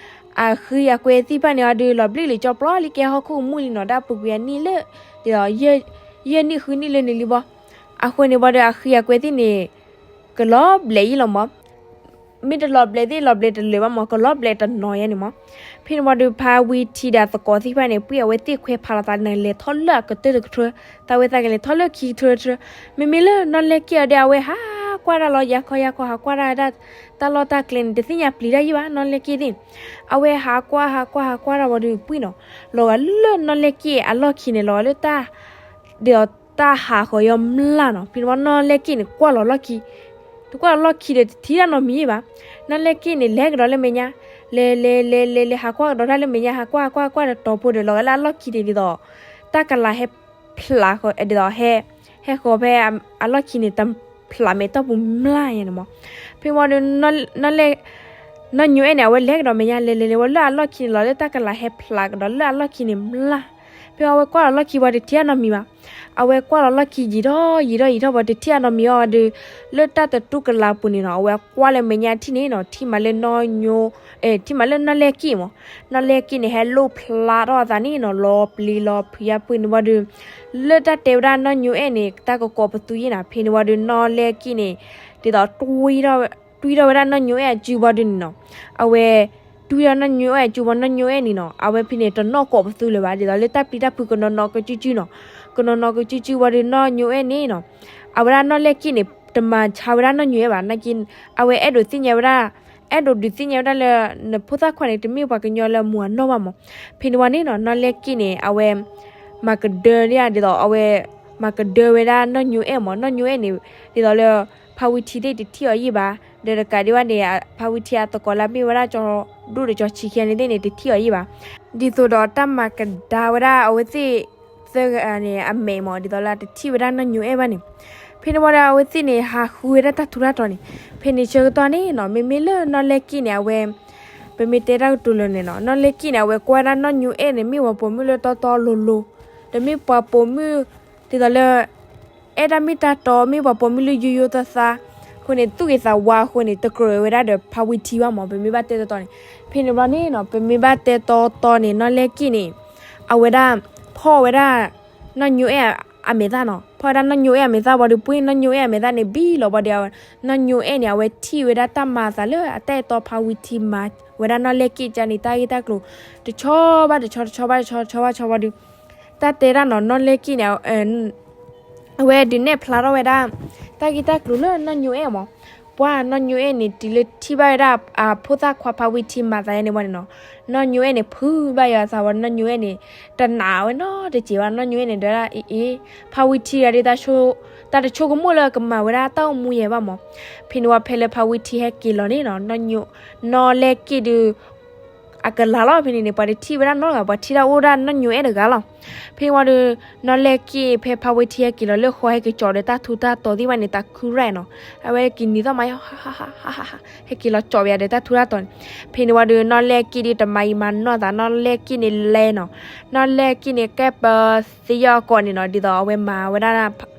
အဃံအကွဲသ့ၣ်တဖၣ်န့ၣ်အီၤဒီး လီၤဘျ့ၣ်လံာ်ကၠီပျီလံကဲဟီၣ်ခိၣ်ကမူၣ်လံနီၤ ဒၣ်ပူၤကွံာ်အနံၣ်လၢ ဒ်သိး ယဲၢ်နံၣ်ဃုနံၣ်လၢန့ၣ်လံဘၣ်. အဃိန့ၣ်ဝံၤဒီး အဃံအကွဲသ့ၣ်န့ၣ် ကလီၤဘျဲးယံာ်လီၤမး. မ့ၢ်တလီၤဘျဲးသ့ၣ်လီၤဘျဲးတလၢာ်ဘၣ်မး ကလီၤဘျဲးတနီၤယါန့ၣ်မး. ဖဲန့ၣ်ဝံၤဒီး ဖါဝံထံဒီးအသကိးသ့ၣ်တဖၣ်န့ၣ် ပှ့ၢ်အဝဲသ့ၣ်ခွဲးဖးလီၤသးန့ၣ် လဲၤထီၣ်လၢအကတၢၢ်တကထၢ သးဝဲသးကလဲၤထီၣ်လၢခံကထၢတထၢ. မ့မ့ၢ်လၢနီၢ်လဲၢ်က့ၣ်အီၤဒီး အဝဲဟးကွၢ်တၢ်လီၤ ယၤခီယၤခီ ဟးကွၢ်တၢ်ဝဲဒၣ် တၢ်လီၢ်တၢ်ကျဲန့ၣ် တသ့ၣ်ညါပျံၤတၢ်ယံၣ်ဘၣ် နီၢ်လဲၢ်က့ၣ်သ့ၣ်န့ၣ်. အဝဲဟးကွၢ်ဟးကွၢ်ဟးကွၢ်တၢ်ဝံၤဒီးပှ့ၢ်နီၤ လီၤဂာ်လၢနီၢ်လဲၢ်က့ၣ်အလီၢ်ခံန့ၣ် လီၤဂာ်လၢတၢ် ဒ်သိးတၢ်ဟးဃီၤယီၤမျၢ်နီၤ. ဖဲန့ၣ်ဝံၤနီၢ်လဲၢ်က့ၣ်န့ၣ် ကွၢ်လီၤလီၢ်ခံ တကွၢ်လီၤလီၢ်ခံဒီး တထံၣ်တၢ်နီတမံၤဘၣ်. နီၢ်လဲၢ်က့ၣ်န့ၣ် လဲၤကဒီးလၢမဲာ်ညါ လဲၤလဲၤလဲၤလဲၤလဲၤ ဟးကွၢ်ကဒီးတၢ်လၢမဲာ်ညါ ဟးကွၢ်ဟးကွၢ်ဟးကွၢ်တတီၤဖိဒီး လီၤဂာ်လၢအလီၢ်ခံန့ၣ် ဒ်သိး တၢ်ကလၤဟဲဖျးဃီၤ ဒ်သိးဟဲ ဟဲဃီၤဖဲအလီၢ်ခံန့ၣ် တဖျးမဲာ်တီၢ်ပူၤမျၢ်ယါန့ၣ်မး. ဖဲန့ၣ်ဝံၤဒီး နီၢ်လဲၢ် နီၢ်ညိအဲၣ်န့ၣ် အဝဲလဲၤကဒီးမဲာ်ညါ လဲၤလဲၤလဲၤဝံၤလၢအလီၢ်ခံန့ၣ်လီၤ လၢတၢ်ကလၤဟဲဖျးကဒီးလၢအလီၢ်ခံန့ၣ်မျၢ်. ဖဲအဝဲကွၢ်လီၤလီၢ်ခံဝံၤ တထံၣ်တၢ်နီတမံၤဘၣ်. အဝဲကွၢ်လီၤလီၢ်ခံယံာ်ထီၣ်ယံာ်ထီၣ်ယံာ်ထီၣ်ဝံၤ တထံၣ်တၢ်နီတမံၤအီၤဒီး လၢတၢ်တတူၢ်ကလၤပူၤန့ၣ်နီၤ အဝဲကွၢ်လၢမဲာ်ညါထံၣ်န့ၣ်နီၤ ထံၣ်မးလၢနီၢ်ညိ ထံၣ်မးလၢနီၢ်လဲၢ်က့ၣ်မး နီၢ်လဲၢ်က့ၣ်န့ၣ် ဟဲလိၣ်ဖျါထီၣ်အသးန့ၣ်နီၤ လီၤပျံၤလီၤဖုးယါပှ့ၢ်န့ၣ်ဝံၤဒီး လၢတၢ်တဲဝဲဒၣ်နီၢ်ညိအဲၣ်န့ၣ် တၢ်ကကိးပသူယါန့ၣ် ဖဲန့ၣ်ဝံၤဒီးနီၢ်လဲၢ်က့ၣ်န့ၣ် ဒ်သိး တွံၢ်ထီၣ်ဝဲဒၣ်နီၢ်ညိအဲၣ်အစုဘၣ်ဒုးန့ၣ်နီၤ အဝဲ တွံၢ်ထီၣ်နီၢ်ညိအဲၣ်အစုဘၣ် နီၢ်ညိအဲၣ်န့ၣ်နီၤ အဝဲဖဲန့ၣ် တနီၣ်ကိးပသူလၢၤဘၣ် ဒ်သိးလၢတၢ်ပျံၤတၢ်ဖုးကနီၤနီၤကစုကစုနီၤ ကနီၤနီၤကစုကစုဝံၤဒီးနီၢ်ညိအဲၣ်န့ၣ်နီၤ အဝဲဒၣ်နီၢ်လဲၢ်က့ၣ်န့ၣ် တမၤဆါဝဲဒၣ်နီၢ်ညိအဲၣ်ဘၣ် နာ်က့ အဝဲအဲၣ်ဒိးသ့ၣ်ညါဝဲဒၣ် အဲၣ်ဒိးဒုးသ့ၣ်ညါဝဲဒၣ်လၢ နဖိသၣ်ခွါန့ၣ် တမ့ၢ်ပှၤကညီလၢမုၢ်အနီၢ်ဘၣ်မး ဖဲန့ၣ်ဝံၤန့ၣ်နီၤ နီၢ်လဲၢ်က့ၣ်န့ၣ် အဝဲ မၤကဒၢဒ်သိး အဝဲ မၤကဒၢဝဲဒၣ်နီၢ်ညိအဲၣ်မး နီၢ်ညိအဲၣ်န့ၣ် ဒ်သိးလၢ ဖါဝံထံသ့ၣ်တထံၣ်အီၤယံၣ်ဘၣ် ဒီးတကးဒံးဘၣ်န့ၣ် ဖါဝံထံအသကိးလၢအမ့ၢ်ဝဲဒၣ်ကၠီၤဒိၣ်ဒီးကၠီၤဆံးခံဂၤန့ၣ်သ့ၣ်န့ၣ် တထံၣ်အီၤယံၣ်ဘၣ် ဒ်သိးဒီးတၢ်မၤကဒါဝဲဒၣ်အဝဲသ့ၣ် သၢဂၤန့ၣ် အမဲာ်မး ဒ်သိးလၢအတထံၣ်ဝဲဒၣ်နီၢ်ညိအဲၣ်ဘၣ်န့ၣ် ဖဲန့ၣ်ဝံၤဒီးအဝဲသ့ၣ်န့ၣ် ဟးဃုဝဲဒၣ်တၢ်ထူးတၢ်တီၤန့ၣ် ဖဲန့ၣ်ဆၢကတီၢ်န့ၣ်နီၤ မ့မ့ၢ်လၢနီၢ်လဲၢ်က့ၣ်န့ၣ် အဝဲ ပမ့ၢ်တဲတၢ်ကတိၤလၢာ်န့ၣ်နီၤ, နီၢ်လဲၢ်က့ၣ်န့ၣ် အဝဲကွၢ်ဝဲဒၣ်နီၢ်ညိအဲၣ်န့ၣ် မ့ၢ်ပှၤပိာ်မုၣ်လၢတီတီလိၤလိၤ, ဒီးမ့ၢ်ပှၤပိာ်မုၣ် ဒ်သိးလၢ အဲၣ်တၢ်မ့ၢ်တၢ်တီ, မ့ၢ်ပှၤပိာ်မုၣ်လၢယိယိသးသး, အဃိန့ၣ် သူၣ်ဂ့ၤသးဝါအဃိန့ၣ် တကြၢးဝဲဒၣ်ဒီးဖါဝံထံဘၣ်မး, ပမ့ၢ်ဘၣ်တဲတီတီန့ၣ်. ဖဲန့ၣ်ဘျီန့ၣ်နီၤ, ပမ့ၢ်ဘၣ်တဲတီတီန့ၣ် နီၢ်လဲၢ်က့ၣ်န့ၣ် အဝဲဒၣ် ဖီၣ်ဝဲဒၣ် နီၢ်ညိအဲၣ်အမဲာ်သၣ်နီၤ, ဖီၣ်ဝဲဒၣ်နီၢ်ညိအဲၣ်အမဲာ်သၣ်ဘၣ်ဒီး ပှ့ၢ်နီၢ်ညိအဲၣ်အမဲာ်သၣ်န့ၣ် ဘံၣ်လီၤဘၣ်ဒီး နီၢ်ညိအဲၣ်န့ၣ် အဝဲထံၣ်ဝဲဒၣ်တၢ်မၤအသးလၢအတၢ်အဲၣ်တီဖါဝံထံမၤဝဲဒၣ်နီၢ်လဲၢ်က့ၣ်ကန့ၣ် တၢ်ဂ့ၢ်တၢ်ကျိၤ တဆီဘၣ်တဆီ တဆီဘၣ်တဆီ တဆီဘၣ်တဆီဘၣ်ဒီး တၢ်တဲဒၣ်နီၤ, နီၢ်လဲၢ်က့ၣ်န့ၣ် အဝဲဒုးနဲၣ်ဖျါထီၣ်ဝဲဒၣ် တၢ်ဂ့ၢ်တၢ်ကျိၤလၢနီၢ်ညိအဲၣ်မး. ပှၤနီၢ်ညိအဲၣ်န့ၣ် တုၤလၢထံၣ်ဘၣ်ဝဲဒၣ်အဖိသၣ်ခွါဖါဝံထံမၤသးယဲန့ၣ်ဝံၤန့ၣ်နီၤ, နီၢ်ညိအဲၣ်န့ၣ် ဖုးဘၣ်ယွၤအသးဝံၤ နီၢ်ညိအဲၣ်န့ၣ်တနာ်ဝဲနီတစဲးဘၣ်, နီၢ်ညိအဲၣ်န့ၣ်ဒၣ်အ့ၣ်အ့ၣ် ဖါဝံထံဂၤဒုး တၢ်တဆိကမိၣ်လၢကမၤဝဲဒၣ်တၢ်အိၣ်မူယဲဘၣ်မး. ဖဲန့ၣ်ဝံၤဖဲလၢဖါဝံထံဟဲက့ၤလီၤန့ၣ်နီၤ, နီၢ်လဲၢ်က့ၣ်ဒုး အကလၤလီၤ. ဖဲန့ၣ်န့ၣ် ပှၤတထံၣ်ဝဲဒၣ်နီတဂၤ, ပှၤထံၣ်ဒၣ်အိၣ်ဒၣ်နီၢ်ညိအဲၣ်တဂၤလီၤ. ဖဲဝံၤဒီး နီၢ်လဲၢ်က့ၣ် ဖဲဖါဝံထံဟဲက့ၤလီၤလၢဃီ ဟဲက့ၤကၠီဒီးတၢ်ထူတၢ်တီၤသ့ၣ်တဖၣ်န့ၣ် တၢ်ခူရဲၣ်နီၤ, အဝဲက့ၤနံၤသီၣ်မး ဟးဟးဟးဟးဟး ဟဲက့ၤလီၤကၠီဝဲဒၣ်ဒီးတၢ်ထူတၢ်တီၤန့ၣ်. ဖဲန့ၣ်ဝံၤဒီး နီၢ်လဲၢ်က့ၣ်ဒုးတမၤယံာ်မၤနီၢ်သး, နီၢ်လဲၢ်က့ၣ်န့ၣ်လဲၤနီၤ, နီၢ်လဲၢ်က့ၣ်န့ၣ် ကဲပသ့ယီၢ်အကိးန့ၣ်နီၤ, ဒ်သိးအဝဲမၤဝဲဒၣ်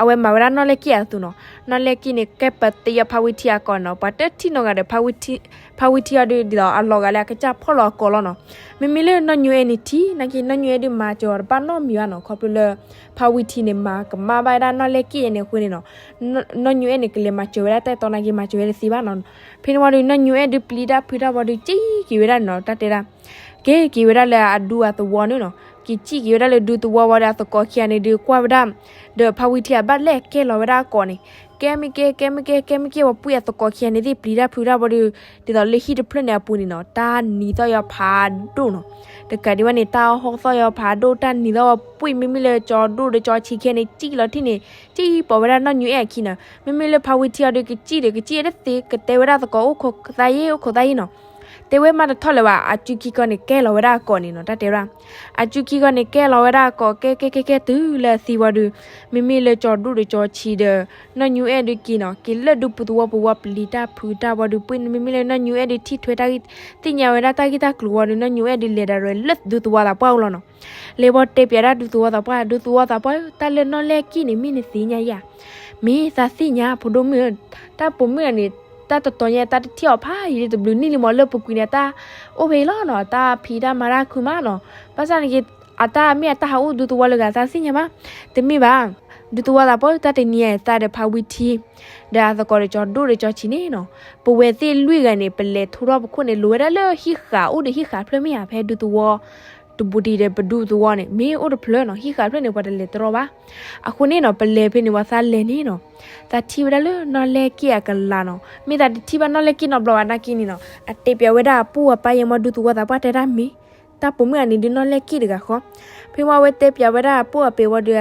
အဝဲမၤဝဲဒၣ်နီၢ်လဲၢ်က့ၣ်အသိးနီၤ. နီၢ်လဲၢ်က့ၣ်န့ၣ် ကဲပသ့ယီၢ်ဖါဝံထံအကိးနီၤ, ပှၤတထံၣ်နီတဂၤဒီး ဖါဝံထံအီၤဒုး ဒ်သိးအလီၤဂာ်လၢအကစၢ်ဖီၣ်လီၤအကိးလီၤနီၤ. မ့မ့ၢ်လၢနီၢ်ညိအဲၣ်န့ၣ်ထံၣ် နာ်က့ နီၢ်ညိအဲၣ်ဒုးမၤစၢၤအီၤတဘၣ်နီတမံၤဘၣ်နီၤ, ခီဖျိလၢ ဖါဝံထံန့ၣ် မၤကမၣ်ဘၣ်ဝဲဒၣ်နီၢ်လဲၢ်က့ၣ်အံၤန့ၣ်အဃိန့ၣ်နီၤ, နီၢ်ညိအဲၣ်န့ၣ် ကလဲၤမၤစၢၤဝဲဒၣ်တၢ်အဲၣ်တီ နာ်က့ မၤစၢၤဝဲတသ့ဘၣ်နီၤ. ဖဲန့ၣ်ဝံၤဒီး နီၢ်ညိအဲၣ်ဒုးပျံၤတၢ်ဖုးတၢ်ဘၣ်ဒီး ကံၣ်က့ၤဝဲဒၣ်န့ၣ်နီၤ, တၢ်တဲဒၣ် က့ၤက့ၤဝဲဒၣ်လၢအဒူအသဝီန့ၣ်နီၤ, က့ၤကံၣ်က့ၤဝဲဒၣ်လၢဒူသဝီဝံၤဒီး အသကိးခံဂၤန့ၣ်ဒုးကွၢ်ဝဲဒၣ် ဒီးဖါဝံထံအဘၣ်လဲၣ်ကဲလီၤဝဲဒၣ်အကိးန့ၣ်, ကဲမ့ၢ်ကဲ ကဲမ့ၢ်ကဲ ကဲမ့ၢ်ကဲ ပှၤပှ့ၢ်အသကိးခံဂၤန့ၣ်သ့ၣ်ပျံၤတၢ်ဖုးတၢ်ဘၣ်ဒီး ဒ်သိးလၢဟံၣ်တဖျၢၣ်န့ၣ်အပူၤန့ၣ်နီၤ, တၢ်နံၤသီၣ်ယီၤဖးဒိၣ်နီၤ. တကးဒံးဘၣ်န့ၣ် တၢ်ဟီၣ်သီၣ်ယီၤဖးဒိၣ် တၢ်နံၤသီၣ်ဝဲပှ့ၢ် မ့မ့ၢ်လၢကၠီဒိၣ်ဒီးကၠီဆံးခံဂၤန့ၣ် ကံၣ်လီၤထံၣ်န့ၣ် ကံၣ်ပိာ်ဝဲဒၣ်နီၢ်ညိအဲၣ်အခံန့ၣ်, မ့မ့ၢ်လၢဖါဝံထံအီၤဒီး ကစံၣ်ဒီး ကစံၣ်တသ့ ကတဲဝဲဒၣ်သကိးအိၣ်ခိးသးယ့ အိၣ်ခိးသးယ့နီၤ. တဲဝဲမးတထီၣ်လၢၤဘၣ်, အစုခံခီန့ၣ် ကဲလီၤဝဲဒၣ်အကိးန့ၣ်နီၤ, တၢ်တဲဝဲဒၣ် အစုခံခီန့ၣ် ကဲလီၤဝဲဒၣ်အကိး ကဲကဲကဲကဲတုၤလၢအသံဝံၤဒီး မ့မ့ၢ်လၢကၠီဒိၣ်ဒီးကၠီဆံးဒီး နီၢ်ညိအဲၣ်ဒုးက့ၤနီၤ, က့ၤလၢဒူပူၤသဝီပူၤဝံၤ ပျံၤတၢ်ဖုးတၢ်ဘၣ်ဒီး ပှ့ၢ် မ့မ့ၢ်လၢနီၢ်ညိအဲၣ်ဒုးထံၣ်ထွဲတၢ်ဂ့ၢ် သ့ၣ်ညါဝဲဒၣ်တၢ်ဂ့ၢ်တၢ်ကျိၤဝံၤဒီး နီၢ်ညိအဲၣ်ဒုးလဲၤဒၣ်ရဲၣ်လၢဒူသဝီသးပှၢ်အိၣ်လီၤနီၤ. လဲၤဝံၤတဲပၠးဒၣ်ဒူသဝီသးပှၢ်, ဒူသဝီသးပှၢ်ဧၢ, တၢ်လၢနီၢ်လဲၢ်က့ၣ်န့ၣ် မ့ၢ်နသ့ၣ်ညါယၤ, မ့ၢ်သးသ့ၣ်ညါ ဖိဒိၣ်မုၣ်ဧၢ, တၢ်ပိာ်မုၣ်အန့ၣ် တၢ်တတီၤညါ တၢ်တထံၣ်အီၤဖးယံာ်လံ တဘျုးနံၣ်လံမး လၢပူၤကွံာ်န့ၣ် တၢ်အိၣ်ဖဲအံၤလီၤနီၤ, တၢ်ဖံးတၢ်မၤတၢ်ခုမးနီၤ, ဘၣ်ဆၣ်န့ၣ်က့ၤ အတၢ်မ့ၢ်အတၢ်ဟးအိၣ်ဒူသဝီလၢဂၤ သးသ့ၣ်ညါဘၣ်, တမ့ၢ်ဘၣ်, ဒူသဝီသးပှၢ်ဧၢ, တၢ်တနံၤအံၤ သးဒီးဖါဝံထံ ဒီးအသကိးဒီးကၠီဒိၣ်ဒီးကၠီဆံးန့ၣ်နီၤ, ပဝဲသ့ၣ်လွံၢ်ဂၤန့ၣ် ပလဲၤထူထီၣ်ပခိၣ်န့ၣ် လိၤဝဲဒၣ်လၢဟံၣ်ဃာ် အိၣ်ဒီးဟံၣ်ဃာ်ဖျၢၣ်မ့ၢ်ဧါ, ဖဲဒူသဝီ တဘူးဒံးဒီးပဒူသဝီန့ၣ် မ့ၢ်အိၣ်တဖျၢၣ်နီၤ, ဟံၣ်ဃာ်ဖျၢၣ်န့ၣ် ပှၤတလဲၤတရီဘၣ်. အဃိန့ၣ်နီၤ ပလဲၤဖဲန့ၣ်ဝံၤ သးလဲၤန့ၣ်နီၤ, သးထံၣ်ဝဲဒၣ်လၢနီၢ်လဲၢ်က့ၣ်အကလၤနီၤ, မ့ၢ်သးတထံၣ်ဘၣ်နီၢ်လဲၢ်က့ၣ်နီတဘျီဘၣ်နာ်က့န့ၣ်နီၤ, အတဲပၠးဝဲဒၣ်အပိၢ်အပၢ်ယဲမး ဒူသဝီသးပှၢ်တဲဒၣ်မ့ၢ် တၢ်ပိာ်မုၣ်အန့ၣ်ဒုးနီၢ်လဲၢ်က့ၣ်တဂၤဃီ. ဖဲမးဝဲတဲပၠးဝဲဒၣ်အပိၢ်အပၢ်ဝံၤဒီး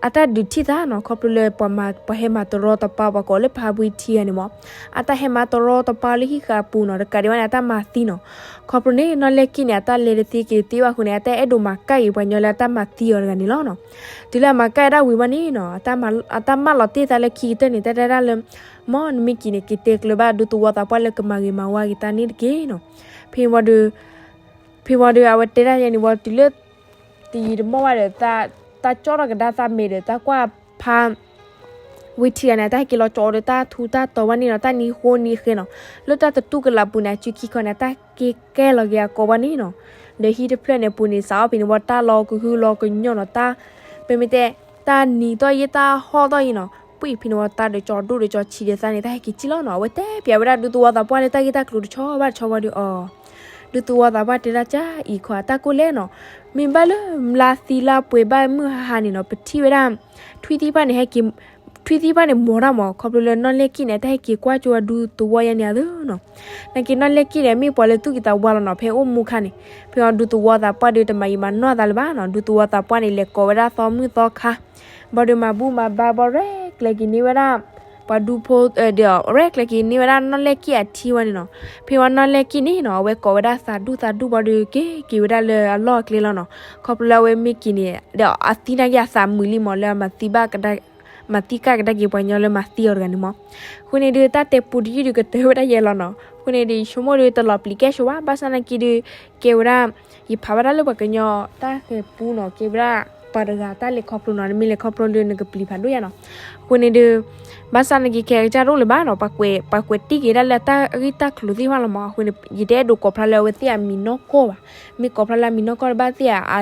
အတၢ်ဒုးထံၣ်သးနီၤ, ခီဖျိလၢပှၤဟဲမၤတရီတပါ ပှၤကိးလၢဖါဝံထံဂၤန့ၣ်မး, အတၢ်ဟဲမၤတရီတပါလၢဟံၣ်ဃာ်အပူၤနီၤ, တကးဒံးဘၣ်န့ၣ် အတၢ်မၤသံနီၤ. ခီဖျိန့ၣ် နီၢ်လဲၢ်က့ၣ်န့ၣ် အတၢ်လဲၤတသ့က့ၤတသ့ဘၣ်အဃိန့ၣ် အတၢ်အဲၣ်ဒိးမၤကၣ်က့ၤပှၤညီလၢအတၢ်မၤသံအီၤတဂၤန့ၣ်လီၤနီၤ. တုၤလၢအမၤကၣ်ဝဲဒၣ်ဝံၤမးန့ၣ်နီၤ, အတၢ်မၢလီၤတ့ၢ်သးလၢခံကတၢၢ်န့ၣ် တၢ်တဲဒၣ်လၢ မ်နမ့ၢ်က့ၤန့ၣ် က့ၤတဲကျၢၤဘၣ်ဒူသဝီသးပှၢ်လၢကမၤဂ့ၤမၤဝါက့ၤတၢ်န့ၣ်တက့ၢ်နီၤ. ဖဲဝံၤဒီး ဖဲဝံၤဒီး အဝဲတဲဒၣ်ယဲန့ၣ်ဝံၤ တုၤလၢ တယံာ်တမီၢ်ဘၣ်ဒီး တၢ်ကၠီထီၣ်ကဒါသးမဲာ်ဒီး တၢ်ကွၢ်ဖါဝံထံဂၤန့ၣ် တၢ်ဟဲက့ၤလီၤကၠီဒီးတၢ်ထူတၢ်တီၤဝဲန့ၣ်နီၤ, တၢ်နံၤဃိနံၤဃဲနီၤ, လၢတၢ်တတူၢ်ကလာ်ပူၤန့ၣ် အစုခံခီန့ၣ် တၢ်က့ၤကဲလီၤက့ၤအကိာ်ဝဲန့ၣ်နီၤ. ဒီးဟံၣ်တဖျၢၣ်န့ၣ်ပူၤန့ၣ် စးထီၣ်ဖဲန့ၣ်ဝံၤ တၢ်လီၤကဟုလီၤကညီၤနီၤ, တၢ် ပမ့ၢ်တဲ တၢ်နံၤသီၣ်ယဲ တၢ်ဟီၣ်သီၣ်ယဲနီၤ, ပှ့ၢ်ဖဲန့ၣ်ဝံၤ သးဒီးကၠီဒိၣ်ဒီးကၠီဆံးဒီးသးန့ၣ် တၢ်ဟဲက့ၤကံၣ်လီၤနီၤ. အဝဲတဲပၠးဝဲဒၣ်ဒူသဝီသးပှၢ်လၢတၢ်ဂ့ၢ်တၢ်ကျိၤတဆီဘၣ်တဆီဝံၤဒီး အီၤ ဒူသဝီသးပှၢ်တဲဒၣ် ကၢ်အံၤခီ တၢ်ကိၢ်လဲၣ်နီၤ, မ့ၢ်ဘၣ်လၢမျးသံလၢပှဲၤဘၣ်မုၢ်ဟါဟါန့ၣ်နီၤ, ပထံၣ်ဝဲဒၣ် ထွံၣ်သ့ၣ်တဖၣ်န့ၣ် ဟဲက့ၤ ထွံၣ်သ့ၣ်တဖၣ်န့ၣ် မိာ်တၢ်မး, ခီဖျိလၢနီၢ်လဲၢ်က့ၣ်န့ၣ် တၢ်ဟဲက့ၤကွၢ်ကၠိဝဲဒူသဝီယဲန့ၣ်အသိးနီၤ. နာ်က့နီၢ်လဲၢ်က့ၣ်န့ၣ် မ့ၢ်ပှၤလၢသူၣ်ဂ့ၤသးဝါလီၤနီၤ, ဖဲအိၣ်မူခါန့ၣ် ဖဲအီၤဒူသဝီသးပှၢ်ဒီး တမၤယံာ်မၤနီၢ်သးလၢၤဘၣ်နီၤ, ဒူသဝီသးပှၢ်န့ၣ် လဲၤကိးဝဲဒၣ်သီမုၣ်သီခါ ဘၣ်ဒီးမၤဘူၣ်မၤဘါဘၣ် ရဲၣ်ကျဲၤက့ၤန့ၢ်ဝဲဒၣ် ပှၤဒူဖိ ဒီး ရဲၣ်ကျဲၤက့ၤန့ၢ်ဝဲဒၣ်နီၢ်လဲၢ်က့ၣ်အထံဝဲန့ၣ်နီၤ. ဖဲဝံၤနီၢ်လဲၢ်က့ၣ်န့ၣ်နီၤ အဝဲကိးဝဲဒၣ်သးဒူၣ်သးဒူၣ်ဘၣ်ဒီး က့ၤက့ၤဝဲဒၣ်လၢအလီၢ်အကျဲလီၤနီၤ. ခီဖျိလၢအဝဲမ့ၢ်က့ၤန့ၣ် ဒီးအသံနာ်က့အသးမုာ်လံမး လၢအမၤသံဘၣ်ကဒါ မၤသံကဒါက့ၤပှၤညီလၢမၤသံအီၤတဂၤန့ၣ်မး. အဃိန့ၣ်ဒုး တၢ်တဲပူတယုၢ်ဒုးကတၢၢ်ဝဲဒၣ်ယဲလီၤနီၤ. အဃိန့ၣ်ဒီး ယဆိကမိၣ်ဒီး တလီၤပျံၤကဲဆိဝဲ ဘၣ်ဆၣ်နာ်က့ဒီး ကဲဝဲဒၣ် ယဖးဘၣ်တၢ်လၢပှၤကညီတၢ်ဃဲၤပူနီၤ, ကဲဝဲဒၣ်ပှၤတဂၤတၢ်လဲၤခီဖျိနီၤ, နမ့ၢ်လဲၤခီဖျိလၢနကပျံၤဖးဒိၣ်ယါနီၤ. အဃိန့ၣ်ဒီး ဘၣ်ဆၣ်နာ်က့ ခဲကစၢ်တအိၣ်လၢၤဘၣ်နီၤ, ပှၤကွဲးတံၢ်က့ၤဒၣ်လၢတၢ်ဂ့ၢ်တၢ်ကျိၤသ့ၣ်တဖၣ်လီၤမး. အဃိန့ၣ် ယတအဲၣ်ဒိးကိးဖျါလၢအဝဲသ့ၣ်အမံၤနီၢ်ကီၢ်ဘၣ်. မ့ၢ်ကိးဖျါလၢအမံၤနီၢ်ကီၢ်တဘၣ်သ့ၣ်ဧါ,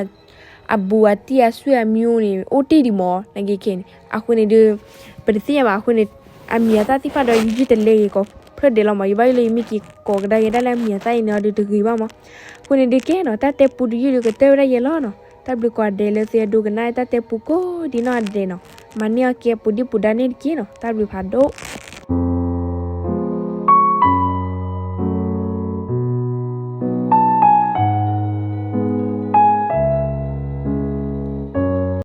အဘူးအတံၢ်အဆွေအမျိုးန့ၣ် အိၣ်တ့ၢ်ဒံးမး နာ်က့ခဲန့ၣ်. အဃိန့ၣ်ဒီး ပတသ့ၣ်ညါဘၣ်. အဃိန့ၣ် အမံၤအသၣ်သ့ၣ်တဖၣ်ဒီး ယယုၢ်တလဲက့ၤကိးဖျၢၣ်ဒဲးလီၤမး. ယဘၣ်ယိၣ်လၢယမ့ၢ်က့ၤကိးကဒါက့ၤဒၣ်လၢအမံၤအသၣ်အံၤန့ၣ်ဒီး တဂ့ၤဘၣ်မး. အဃိန့ၣ်ဒုးကဲနီၤ, တၢ်တဲပူတယုၢ်ဒီး ကတၢၢ်ဝဲဒၣ်ယဲလီၤနီၤ. တၢ်ဘျုးကိးဂၤဒဲးလၢသုအဲၣ်ဒိးကနၣ်တၢ်တဲပူကိးဒံးနီၢ်ဂၤဒဲးနီၤ. မၤန့ၢ်အီၣ်ကဲပူၤဒံးပူၤဒါန့ၣ်တက့ၢ်နီၤ. တၢ်ဘျုးဖးဒိၣ်.